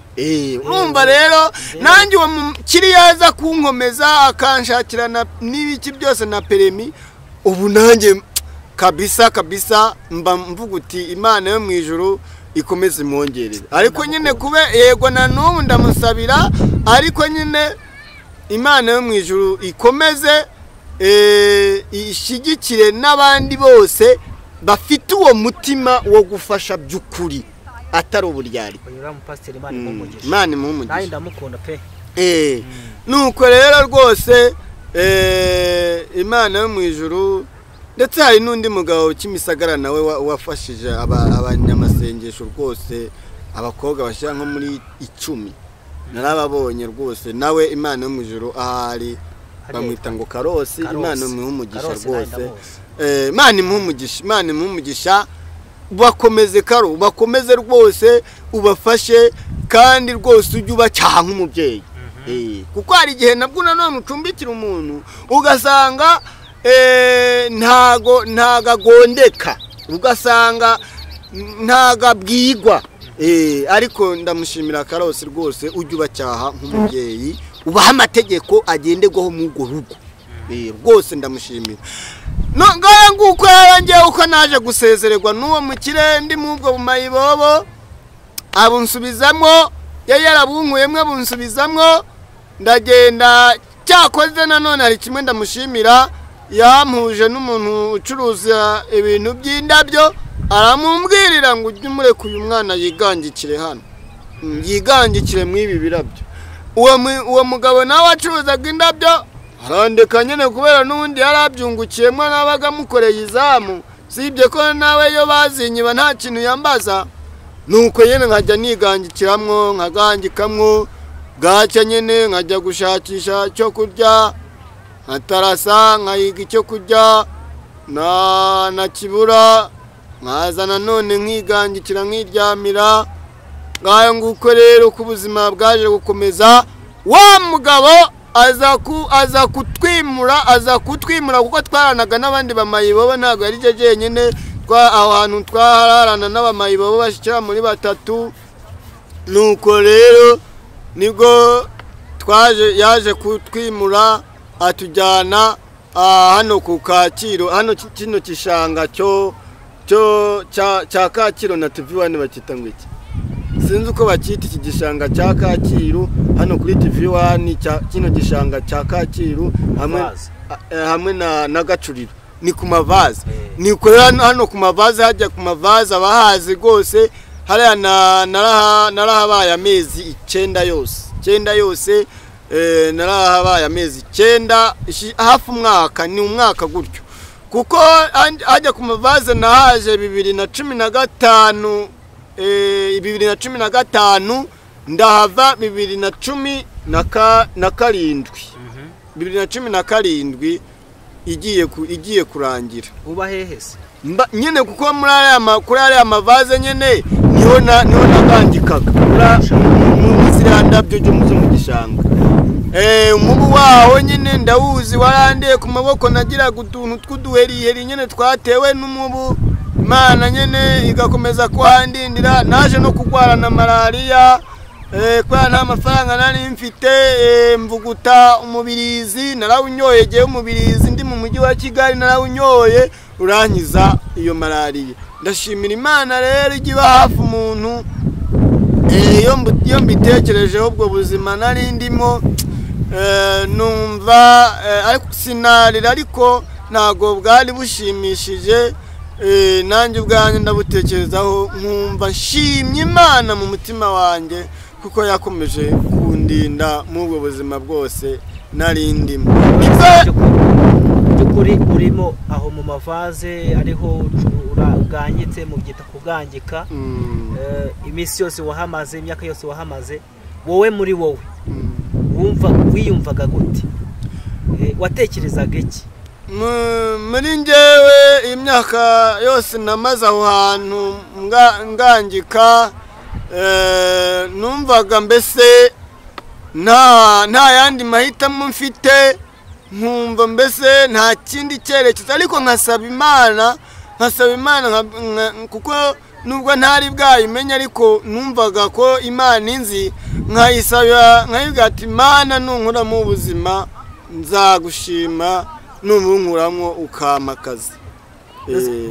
Urumva rero nanjye uwo mukiriya aza kunkomeza akanshakira n'ibiki byose na perimi, ubu nanjye kabisa kabisa mba mvuga uti Imana yo mu ijuru ikomeze imwongerere. Ariko nyine kube yego na n'ubu ndamusabira, ariko nyine Imana yo mu ijuru ikomeze ishyigikire n'abandi bose bafite uwo mutima wo gufasha by'ukuri atari uburyari. Imana imuhe umugisha. Nanjye ndamukunda pe. Nuko rero rwose Imana yo mu ijuru. Ndetse hari n'undi mugabo Kimisagara nawe wafashije abanyamasengesho rwose, abakobwa bashyira nko muri 10 narababonye rwose, nawe Imana yo mu ijuru ahari bamwita ngo Karosi, Imana imuhe umugisha rwose. Imana imuhe umugisha, Imana imuhe umugisha, bakomeze Karo, bakomeze rwose, ubafashe kandi rwose ujye ubacyaha nk'umubyeyi. Kuko hari igihe nabwo nanone ucumbikira umuntu ugasanga ntago ntagagondeka, ugasanga ntagabwigwa. Ariko ndamushimira Karosi rwose, ujya ubacyaha nk'umubyeyi, ubaha amategeko agenderwaho mu urwo rugo. Rwose ndamushimira. Ngaho nguko yarangiye uko naje gusezererwa n'uwo mukire ndi mu ubwo bumayibobo, abunsubizamo, yari yarabunkuyemwe abunsubizamo, ndagenda. Cyakoze nanone hari kimwe ndamushimira, yampuje n'umuntu ucuruza ibintu by'indabyo, aramumbwirira ngo ujye umureka uyu mwana yigangikire hano, yigangikire mu ibi birabyo. Uwo mugabo nawe acuruzaga indabyo arandeka nyine, kubera n'ubundi yarabyungukiyemo, nabaga amukoreye izamu, sibye ko nawe yo bazinyiba nta kintu yambaza. Nuko nyine nkajya nigangikiramwo, nkagangikamwo bwacya nyine nkajya gushakisha icyo kurya, nkatarasa nkayiga icyo kurya na kibura, nkaza nanone nkigangikira nkiryamira. Ngayo nguko rero ko ubuzima bwaje gukomeza. Wa mugabo aza kutwimura kuko twaranaga n'abandi bamayibobo, ntabwo ari je jenyine, aho hantu twararana n'abamayibobo bashikira muri 3. Nuko rero nibwo yaje kutwimura atujyana hano ku Kacyiru, hano kino kishanga cyo cya Kacyiru na TV1 bakita ngo iki, sinzi uko bakita iki gishanga cya Kacyiru hano kuri TV1, kino gishanga cya Kacyiru hamwe na Gacuriro, ni ku mavaze. Ni korera hano ku mavaze, hajya ku mavaze abahazi rwose. Hariya narahabaye amezi 9 yose, 9 yose, narahabaye amezi 9, hafi umwaka, ni umwaka gutyo. Kuko hajya ku mavaze nahaje 2015, 2015 ndahava 2017, 2017 igiye kurangira. Uba hehe se? Nyine kuko muri ariya mavaze nyine niho nagangikaga muri ziriya ndabyo zo mu gishanga. Umubu waho nyine ndawuzi, warandiye ku maboko, nagiraga utuntu tw'uduheriheri nyine twatewe n'umubu. Imana nyine igakomeza kuhandindira. Naje no kurwara na malariya, kubera nta mafaranga nari mfite, mvuguta umubirizi, narawunyoye gihe umubirizi ndi mu mujyi wa Kigali, narawunyoye urankiza iyo malariya. Ndashimira Imana rero ijya iba hafi umuntu. Iyo mbitekerejeho ubwo buzima nari ndimo, numva ariko sinarira, ariko ntago bwari bushimishije. Nanjye ubwanjye ndabutekerezaho nkumva nshimye Imana mu mutima wanjye, kuko yakomeje kundinda mu ubwo buzima bwose nari ndimo. By'ukuri urimo aho mu mavaze ariho uraganyitse, mu byita kugangika, iminsi yose wahamaze, imyaka yose wahamaze, wowe muri wowe wumva wiyumvaga gute? Watekerezaga iki? Muri njyewe imyaka yose namaze aho hantu ngangika, numvaga mbese nta yandi mahitamo mfite, nkumva mbese nta kindi cyerekezo, ariko nkasaba Imana, kuko nubwo ntari bwayimenye ariko numvaga ko Imana inzi, nkayisaba nkayibwira ati Imana nunkuramo ubuzima nzagushima, nubunkuramo ukampa akazi.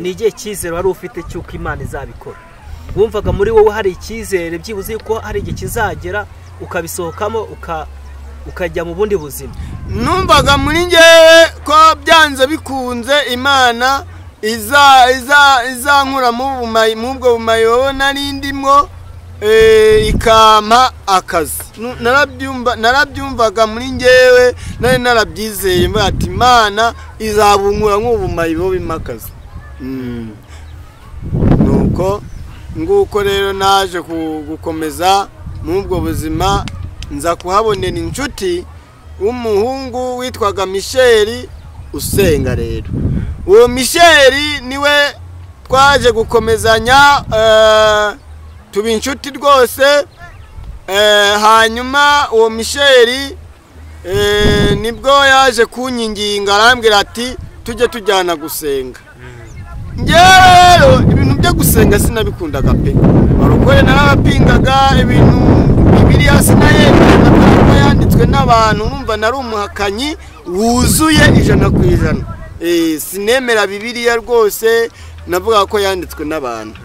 Ni igihe cyizere wari ufite cy'uko Imana izabikora? Wumvaga muri wowe hari icyizere byibuze yuko hari igihe kizagera ukabisohokamo ukajya mu bundi buzima? Numvaga muri njyewe ko byanze bikunze Imana izankura mu ubwo bumayibobo nari ndimo, ikampa akazi. Narabyumvaga muri njyewe, nari narabyizeye mvuga ati Imana izabunkura nk'ubumayibobo impa akazi. Nuko nguko rero naje gukomeza mu ubwo buzima, nza kuhabonera inshuti w'umuhungu witwaga Michel usenga. Rero uwo Michel niwe twaje gukomezanya, tuba inshuti rwose. Hanyuma uwo Michel nibwo yaje kunyinginga arambwira ati tujye tujyana gusenga. Njyewe rero ibintu byo gusenga gusenga sinabikundaga pe, barokore narabapingaga, ibintu Bibiliya sinayemeraga ko yanditswe n'abantu, urumva nari umuhakanyi wuzuye 100%. Sinemera Bibiliya rwose, navuga ko yanditswe n'abantu.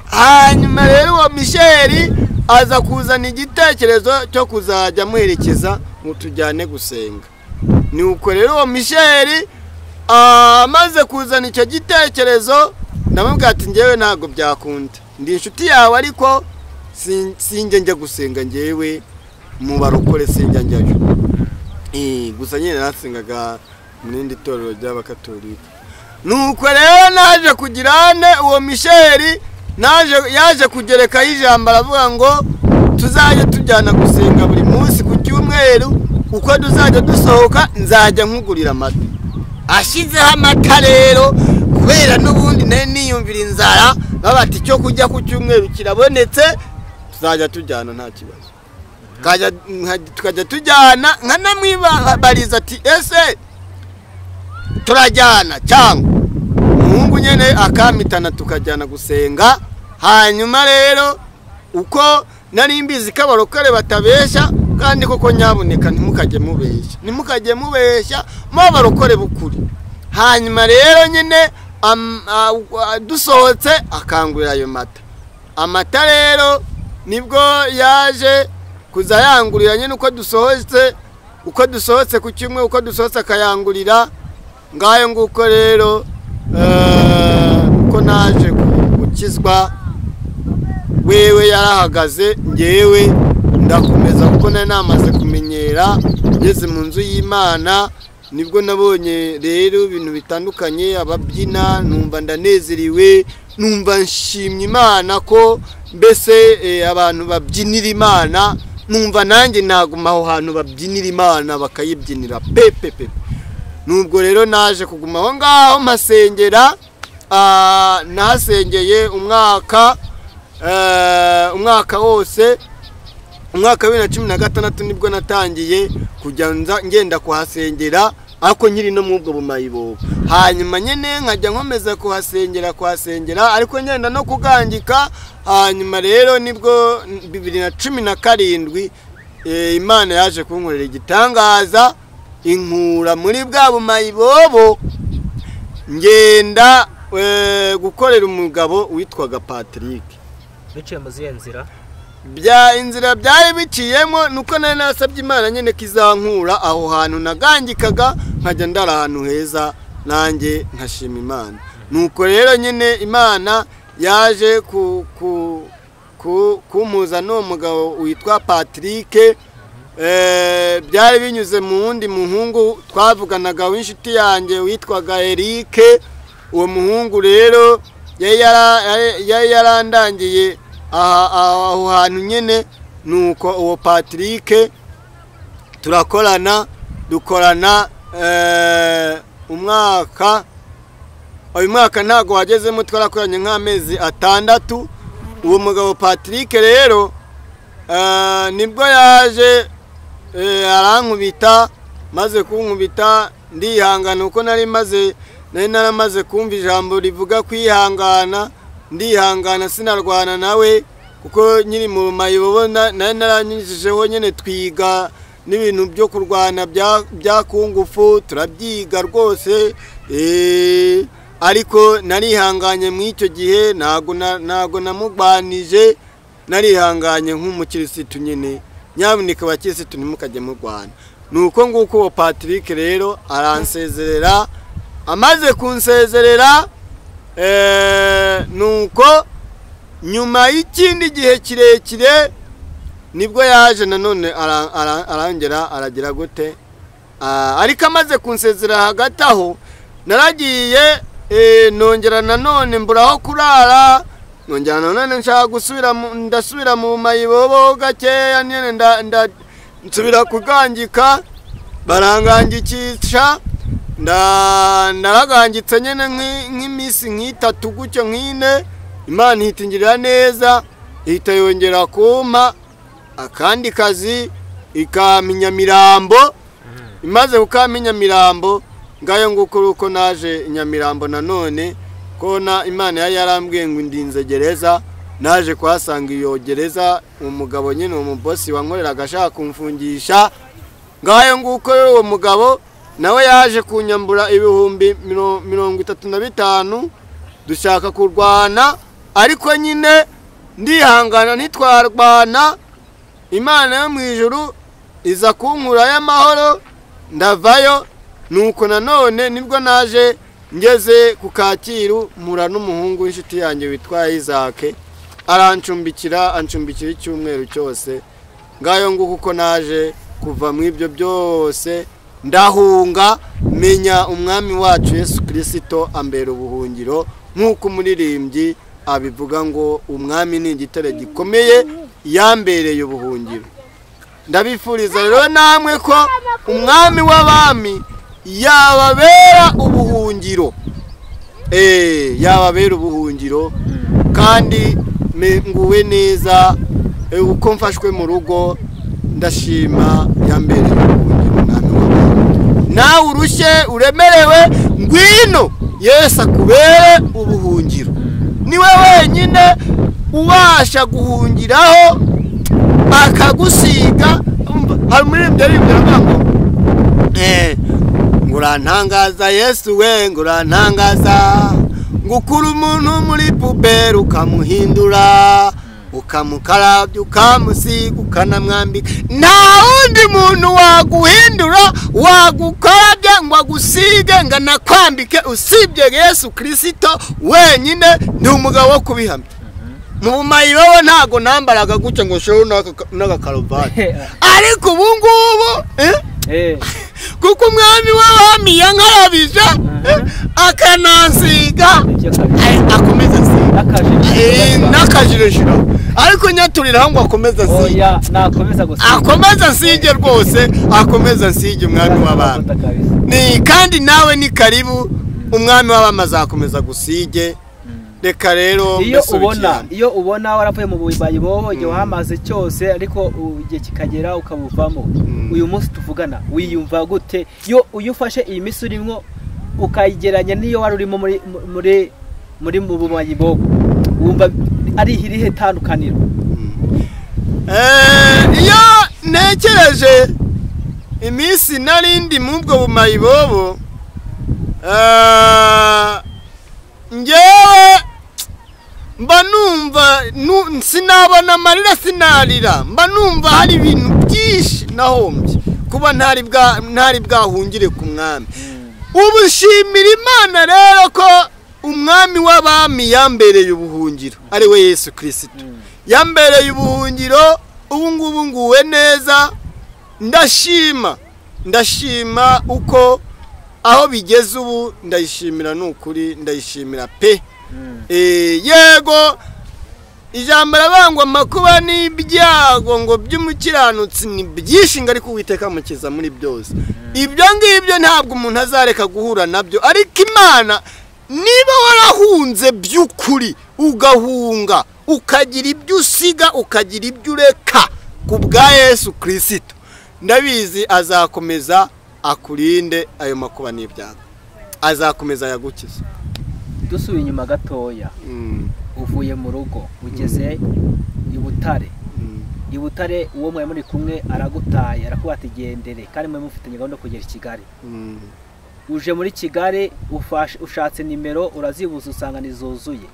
Hanyuma rero uwo Michel aza kuzana igitekerezo cyo kuzajya amuherekeza ngo tujyane gusenga. Nuko rero uwo Michel amaze kuzana icyo gitekerezo, ndamubwira ati njyewe ntabwo byakunda, ndi inshuti yawe ariko sinjye njya gusenga, njyewe mu barokore sinjya njyayo. Gusa nyine nasengaga mu rindi torero ry'abakatolika. Nuko rero naje kugirane uwo Michel yaje kugerekaho ijambo aravuga ngo tuzajya tujyana gusenga buri munsi ku cyumweru, uko tuzajya dusohoka nzajya nkugurira amata. Ashyizeho amata rero, kubera n'ubundi nari niyumvira inzara, babati icyo kujya ku cyumweru kirabonetse, tuzajya tujyana nta kibazo. Tukajya tujyana, nkanamwibariza ati ese turajyana cyangwa umuhungu nyene akamitana tukajyana gusenga. Hanyuma rero uko nari mbizi ko abarokore batabeshya, kandi koko nyaboneka ntimukajye mubeshya, ntimukajye mubeshya mu barokore bukuri. Hanyuma rero nyine dusohotse akangurira ayo mata. Amata rero nibwo yaje kuza yangurira nyine uko dusohotse ku cyumwe, uko dusohotse akayangurira. Ngayo nguko rero uko naje gukizwa, wewe yarahagaze, ngewe ndakomeza kuko nari namaze kumenyera. Ngeze mu nzu y'Imana nibwo nabonye rero ibintu bitandukanye, ababyina, numva ndanezerewe, numva nshimye Imana ko mbese abantu babyinira Imana, numva nanjye naguma aho hantu babyinira Imana bakayibyinira pe pe pe. Nubwo rero naje kuguma aho ngaho mpasengera, nahasengeye umwaka wose. Umwaka wa 2016 nibwo natangiye kujya ngenda kuhasengera, ariko nkiri no mubwo bumayibobo. Hanyuma nyene nkajya nkomeza kuhasengera ariko ngenda no kugangika. Hanyuma rero nibwo 2017 Imana yaje kunkorera igitangaza, inkura muri bwa bumayibobo, ngenda gukorera umugabo witwaga Patrick. Biciye mu zihe nzira? Bya inzira byari biciyemo nuko nari nasabye Imana nyene kizankura aho hantu nagangikaga, nkajya ndara ahantu heza nanjye nkashima Imana. Nuko rero nyine Imana yaje kumpuza n'uwo mugabo witwa Patrick. Byari binyuze mu wundi muhungu twavuganaga w'inshuti yanjye witwaga Eric. Uwo muhungu rero yari yarandangiye aho hantu nyene. Nuko uwo Patrick turakorana, dukorana umwaka. Uyu mwaka ntago wagezemo, twarakoranye nk'amezi 6. Uwo mugabo Patrick rero nibwo yaje arankubita, maze kunkubita ndihangana, uko nari naramaze kumva ijambo rivuga kwihangana, ndihangana sinarwana nawe kuko nyiri mu mayibobo nari naranyujijeho nyene twiga n'ibintu byo kurwana bya kungufu turabyiga rwose. Ariko narihanganye mu icyo gihe, ntago namugwanije, narihanganye nk'umukirisitu nyine. Nyaboneka abakirisitu ntimukajye murwana. Nuko nguko uwo Patrick rero aransezerera. Amaze kunsezerera nuko nyuma y'ikindi gihe kirekire nibwo yaje nanone arangera aragira gute. Ariko amaze kunsezerera hagati aho naragiye nongera nanone mburaho kurara, nongera nanone nshaka gusubira ndasubira mu mayibobo gakeya nyene nsubira kugangika, barangangikisha, naragangitse nyene nk'imisi nk'itatu gutyo nk'ine. Imana ihita ingirira neza, ihita yongera kumpa akandi kazi ikampa Nyamirambo. Imaze kukampa Nyamirambo, ngayo nguko uko naje Nyamirambo nanone Kona Imana yari yarambwiye ngo indinze gereza, naje kuhasanga iyo gereza umugabo nyine umubosi wankoreraga ashaka kumfungisha. Ngayo nguko rero uwo mugabo nawe yaje kunyambura 35,000, dushaka kurwana ariko nyine ndihangana ntitwarwana. Imana yo mu ijuru iza kunkura y'amahoro ndavayo. Nuko nanone nibwo naje ngeze ku Kacyiru mpura n'umuhungu w'inshuti yanjye witwa Isaac, arancumbikira, ancumbikira icyumweru cyose. Ngayo nguko uko naje kuva mu ibyo byose ndahunga, menya umwami wacu Yesu Kristo ambera ubuhungiro, nk'uko umuririmbyi abivuga ngo umwami ni igitare gikomeye yambereye ubuhungiro. Ndabifuriza rero namwe ko umwami w'abami yababera ubuhungiro, yababera ubuhungiro, kandi nguwe neza uko mfashwe mu rugo, ndashima yambereye ubuhungiro umwami w'abami. Nawe urushye uremerewe, ngwino Yesu akubere ubuhungiro. Niwe wenyine ubasha guhungiraho akagusiga. Hari umuririmbyi aririmbye ngo ngurantangaza Yesu we, ngurantangaza, ngukura umuntu muri puberi ukamuhindura, ukamukarabya, ukamusiga, ukanamwambika. Nta wundi muntu waguhindura, wagukarabya ngo agusige ngo anakwambike usibye Yesu Kristo wenyine. Ndi umugabo wo kubihamya. Mu bumayibobo ntago nambaraga gutya ngo nsheho n'agakaruvati, ariko ubu ngubu kuko umwami w'abami yankarabije akanansiga, akomeza asiga n'akajire, ariko nyaturiraho ngo akomeze asige, akomeze asige rwose, akomeze asige umwami w'abami. Ni kandi nawe ni karibu, umwami w'abami azakomeza gusige. Reka rero iyo ubona waravuye mu bumayibobo igihe wahamaze cyose, ariko igihe kikagera ukabuvamo, uyu munsi tuvugana wiyumva gute? Iyo ufashe iyi minsi urimo ukayigeranya n'iyo wari urimo muri mu bumayibobo, wumva ari irihe tandukaniro? Iyo ntekereje iminsi narindi mu bwo bumayibobo, njyewe mba numva sinabona amarira, sinarira, mba numva hari ibintu byinshi nahombye kuba ntari bwahungire ku mwami. Ubu shimira Imana rero ko umwami w'abami yambereye ubuhungiro, ari we Yesu Kristo yambereye ubuhungiro. Ubu ngubu nguwe neza, ndashima, ndashima uko aho bigeze ubu, ndayishimira nukuri, ndayishimira pe. Yego ijambo rabangwa amakuba n'ibyago ngo by'umukiranutsi ni byinshi, ngo ariko Uwiteka amukiza muri byose. Ibyo ngibyo ntabwo umuntu azareka guhura nabyo, ariko Imana niba warahunze by'ukuri, ugahunga ukagira ibyo usiga, ukagira ibyo ureka ku bwa Yesu Kristo, ndabizi azakomeza akurinde ayo makuba n'ibyago, azakomeza yagukiza. Dusubiye inyuma gatoya, uvuye mu rugo ugeze i Butare. I Butare uwo mwari muri kumwe aragutaye, arakuba ati gendere, kandi mwe mufitanye gahunda kugera i Kigali. Uje muri Kigali ushatse nimero urazibuza usanga nizuzuye.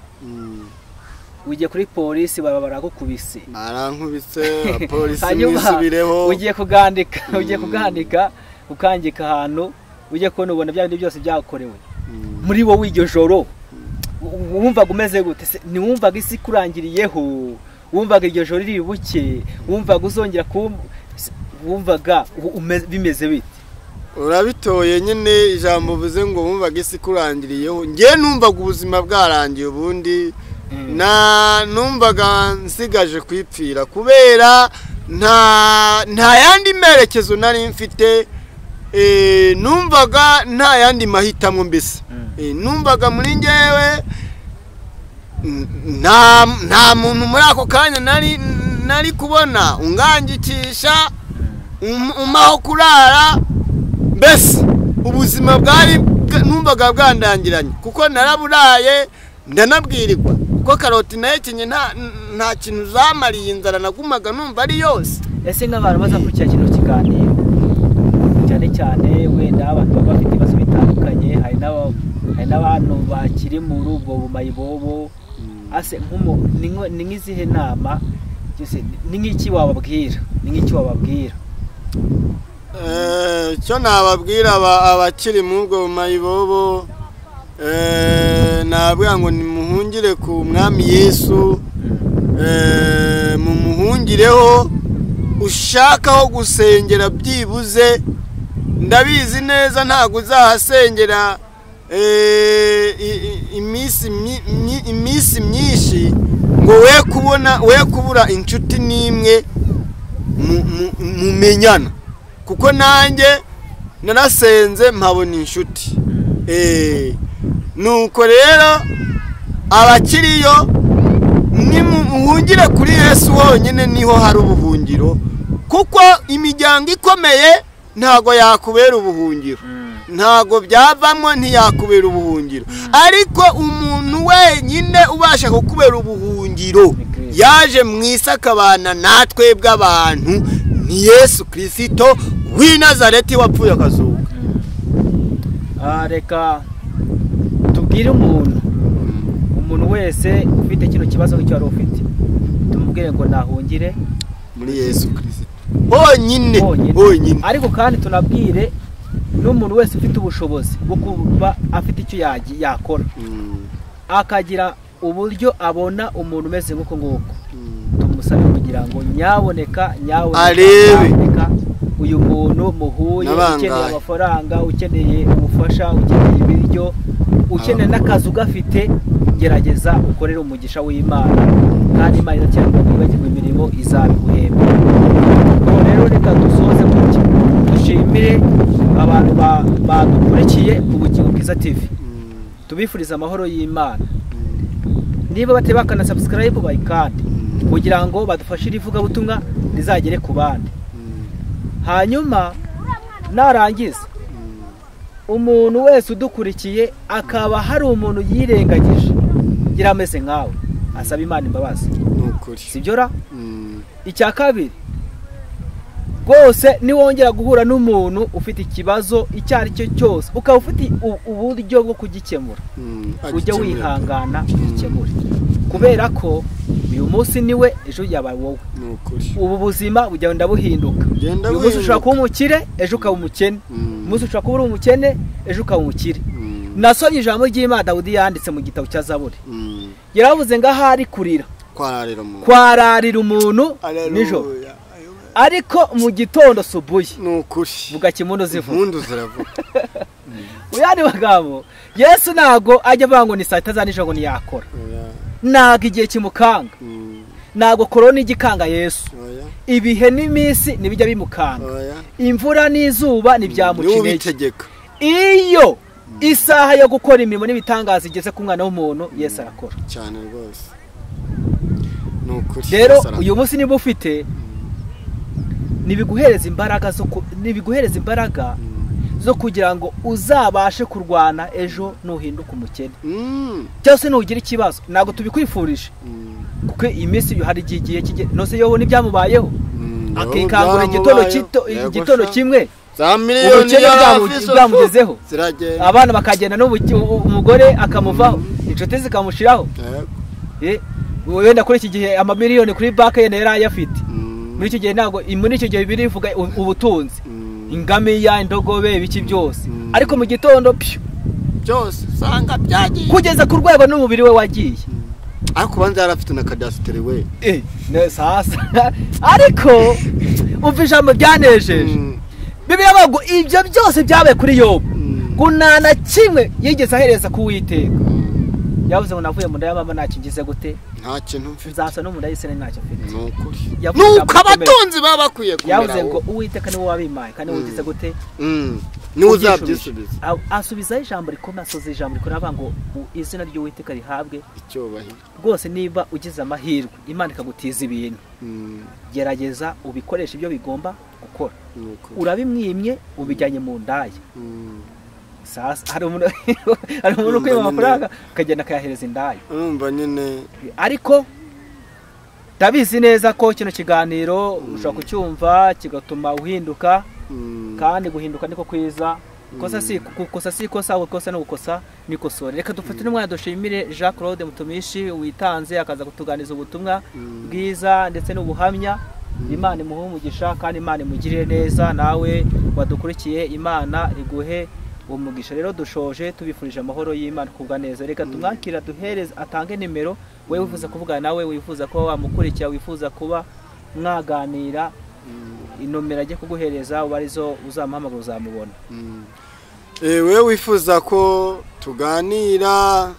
Ugiye kuri polisi baba baragukubise. Barankubise, abapolisi mwisubireho. Ugiye kugandika, ugiye kugandika, ukangika ahantu, ugiye kubona ubona bya bindi byose byakorewe. Muri wowe iryo joro wumvaga umeze gute? Ntiwumvaga isi kurangiriyeho? Wumvaga iryo joro riri buke? Wumvaga uzongera wumvaga bimeze bite? Urabitoye nyine ijambo uvuze ngo wumvaga isi kurangiriyeho. Njye numvaga ubuzima bwarangiye, ubundi na numvaga nsigaje kwipfira kubera nta yandi merekezo nari mfite. Numvaga nta yandi mahitamo mbese. Numvaga muri njyewe nta muntu muri ako kanya nari kubona ungangikisha, umaho kurara, mbese ubuzima bwari numvaga bwandangiranye kuko naraburaye ndanabwirirwa kuko karoti nahekenye nta kintu zamariye inzara nagumaga numva ari yose. Ese nk'abantu bazakurikira kino kiganiro cyane cyane wenda abantu baba bafite ibibazo bitandukanye, hari n'abantu bakiri muri ubwo bumayibobo, ase ni nk'izihe nama, ni nk'iki wababwira? Ni nk'iki wababwira? Cyo nababwira abakiri muri ubwo bumayibobo, nababwira ngo nimuhungire ku mwami Yesu, mumuhungireho, ushakaho gusengera byibuze, ndabizi neza ntabwo uzahasengera iminsi myinshi ngo we kubura inshuti n'imwe mumenyana, kuko nanjye narasenze mpabona inshuti. Nuko rero abakiriyo nimuhungire kuri Yesu honyine, niho hari ubuhungiro, kuko imiryango ikomeye ntago yakubera ubuhungiro, ntago byavamo ntiyakubera ubuhungiro, ariko umuntu wenyine ubasha kukubera ubuhungiro yaje mu isi akabana natwe bw'abantu ni Yesu Kristo w'i Nazareti wapfuye akazuka. Reka tubwire umuntu wese ufite kino kibazo nk'icyo wari ufite, tumubwire ngo nahungire muri Yesu Kristo honyine honyine. Ariko kandi tunabwire n'umuntu wese ufite ubushobozi bwo kuba afite icyo yakora, akagira uburyo abona umuntu umeze nk'uko nguko, tumusabe kugira ngo nyaboneka nyaboneka uyu muntu muhuye, ukeneye amafaranga, ukeneye ubufasha, ukeneye ibiryo, ukeneye n'akazi ugafite, gerageza ukorere umugisha w'Imana, kandi Imana izacyanga kwibagirwa imirimo izabiguhemba. Rero reka dusoze gutya, dushimire abantu badukurikiye Ubugingo Bwiza TV, tubifuriza amahoro y'Imana. Niba batari bakana subscribe bayikande kugira ngo badufashe irivugabutumwa rizagere ku bandi. Hanyuma narangiza, umuntu wese udukurikiye akaba hari umuntu yirengagije gira ameze nkawe, asaba Imana imbabazi. Sibyo ra? Icya kabiri, rwose niwongera guhura n'umuntu ufite ikibazo icyo ari cyo cyose, ukaba ufite uburyo bwo kugikemura, ujye wihangana ugikemure, kubera ko uyu munsi niwe, ejo yabaye wowe. Ubu buzima bugenda buhinduka. Uyu munsi ushobora kuba umukire, ejo ukaba umukene. Uyu munsi ushobora kuba uri umukene, ejo ukaba umukire. Nasomye ijambo ry'Imana Dawudi yanditse mu gitabo cya Zaburi, yaravuze ngo ahari kurira kwararira umuntu nijoro, ariko mu gitondo subuye bugacya impundu zivuga. Uyandi magambo, Yesu ntago ajya avuga ngo ni saa sita za nijoro ngo ntiyakora, ntago igihe kimukanga, ntago korona igikanga Yesu, ibihe n'iminsi ntibijya bimukanga, imvura n'izuba ntibyamuca intege. Iyo isaha yo gukora imirimo n'ibitangaza igeze ku mwana w'umuntu, Yesu arakora cyane rwose. Rero uyu munsi niba ufite, nibiguhereza imbaraga zo kugira ngo uzabashe kurwana ejo nuhinduka umukene, cyangwa se nugira ikibazo. Ntabwo tubikwifurije, kuko iyi minsi hari igihe kijye nose yobo n'ibyamubayeho, akikangura igitondo kimwe, ubukene bwamugezeho, abana bakagenda n'umugore akamuvaho, inshuti zikamushiraho. Wenda kuri iki gihe amamiliyoni kuri banki ye yari ayafite. Muri icyo gihe ntabwo, muri icyo gihe birivuga ubutunzi, ingamiya, indogobe, ibiki byose, ariko mu gitondo byose usanga byagiye kugeza ku rwego n'umubiri we wagiye. Ariko banza yarafite na kadasitere we. Sasa ariko umva ijambo ryanejeje. Bibiliya ngo ibyo byose byabaye kuri Yobu, ngo nta na kimwe yigeze ahereza ku Uwiteka. Yavuze ngo navuye mu nda ya mama ntacyo ngize gute, nta kintu mfite, nzasa no mu nda y'isi ntacyo mfite. Nuko abatunzi baba bakwiye kumera. Yavuze ngo Uwiteka niwe wabimpaye kandi niwe ugize gute, niwe uzabyisubiza. Asubizaho ijambo rikomeye, asoza ijambo rikomeye avuga ngo izina ry'Uwiteka rihabwe icyubahiro. Rwose niba ugize amahirwe Imana ikagutiza ibintu, gerageza ubikoreshe ibyo bigomba gukora. Urabimwimye ubijyanye mu ndaya, Sasa hari umuntu hari umuntu ukwiba amafaranga akagenda akayahereza indaya. Urumva nyine. Ariko ndabizi neza ko kino kiganiro ushobora kucyumva kigatuma uhinduka, kandi guhinduka niko kwiza. Kosa si kukosa, si kosa, gukosa no gukosa nikosore. Reka dufate n'umwana dushimire Jean Claude Mutumishi witanze akaza kutuganiza ubutumwa bwiza ndetse n'ubuhamya. Imana imuhe umugisha kandi Imana imugirire neza. Nawe wadukurikiye Imana iguhe umugisha. Rero dushoje tubifurije amahoro y'Imana kubwa neza. Reka tumwakira duhereze atange nimero, we wifuza kuvugana nawe, wifuza kuba wamukurikira, wifuza kuba mwaganira, inomero ajye kuguhereza ubarizo uzamuhamagara uzamubona. Wewe wifuza ko tuganira,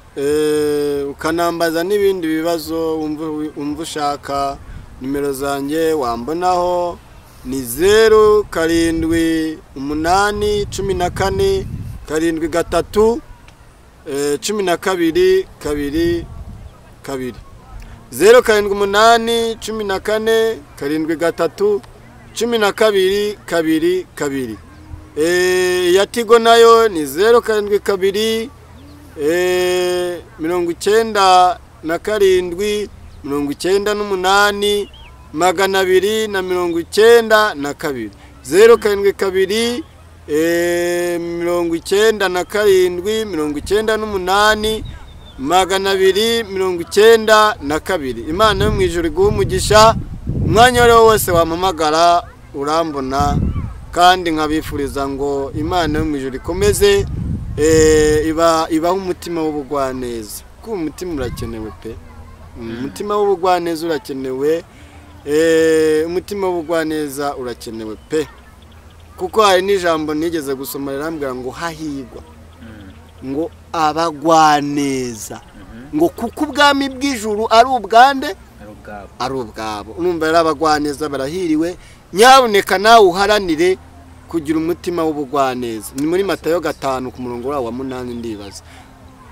ukanambaza n'ibindi bibazo wumva ushaka, nimero zanjye wambonaho ni 0 7 8 14 7 3 12 2 2 0 7 8 14 7 3 12 2 2. Ya Tigo nayo ni 0 7 2 97 98 292 0 7 2 97 98 292. Imana yo mu ijuru iguhe umugisha. Umwanya wari wose wampamagara urambona, kandi nkabifuriza ngo Imana yo mu ijuru ikomeze ibaha umutima w'ubugwaneza, kuko umutima urakenewe pe. Umutima w'ubugwaneza urakenewe, umutima w'ubugwaneza urakenewe pe. Kuko hari n'ijambo nigeze gusoma rirambwira ngo hahigwa ngo abagwaneza, ngo kuko ubwami bw'ijuru ari ubwande ari ubwabo. Urumva rero abagwaneza barahiriwe. Nyabuneka nawe uharanire kugira umutima w'ubugwaneza. Ni muri Matayo 5 ku murongo wa 8 ndibaza.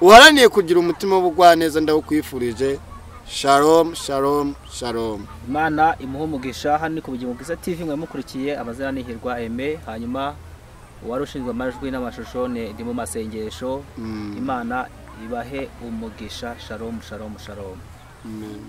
Uharaniye kugira umutima w'ubugwaneza, ndawukwifurije. Shalom, shalom, shalom. Imana imuhe umugisha. Hano ni ku Bugingo Bwiza TV, mwe mukurikiye amazina ni Hirwa Aime, hanyuma uwari ushinzwe amajwi n'amashusho ni ndi mu masengesho. Imana ibahe umugisha. Shalom, shalom, shalom. Amen.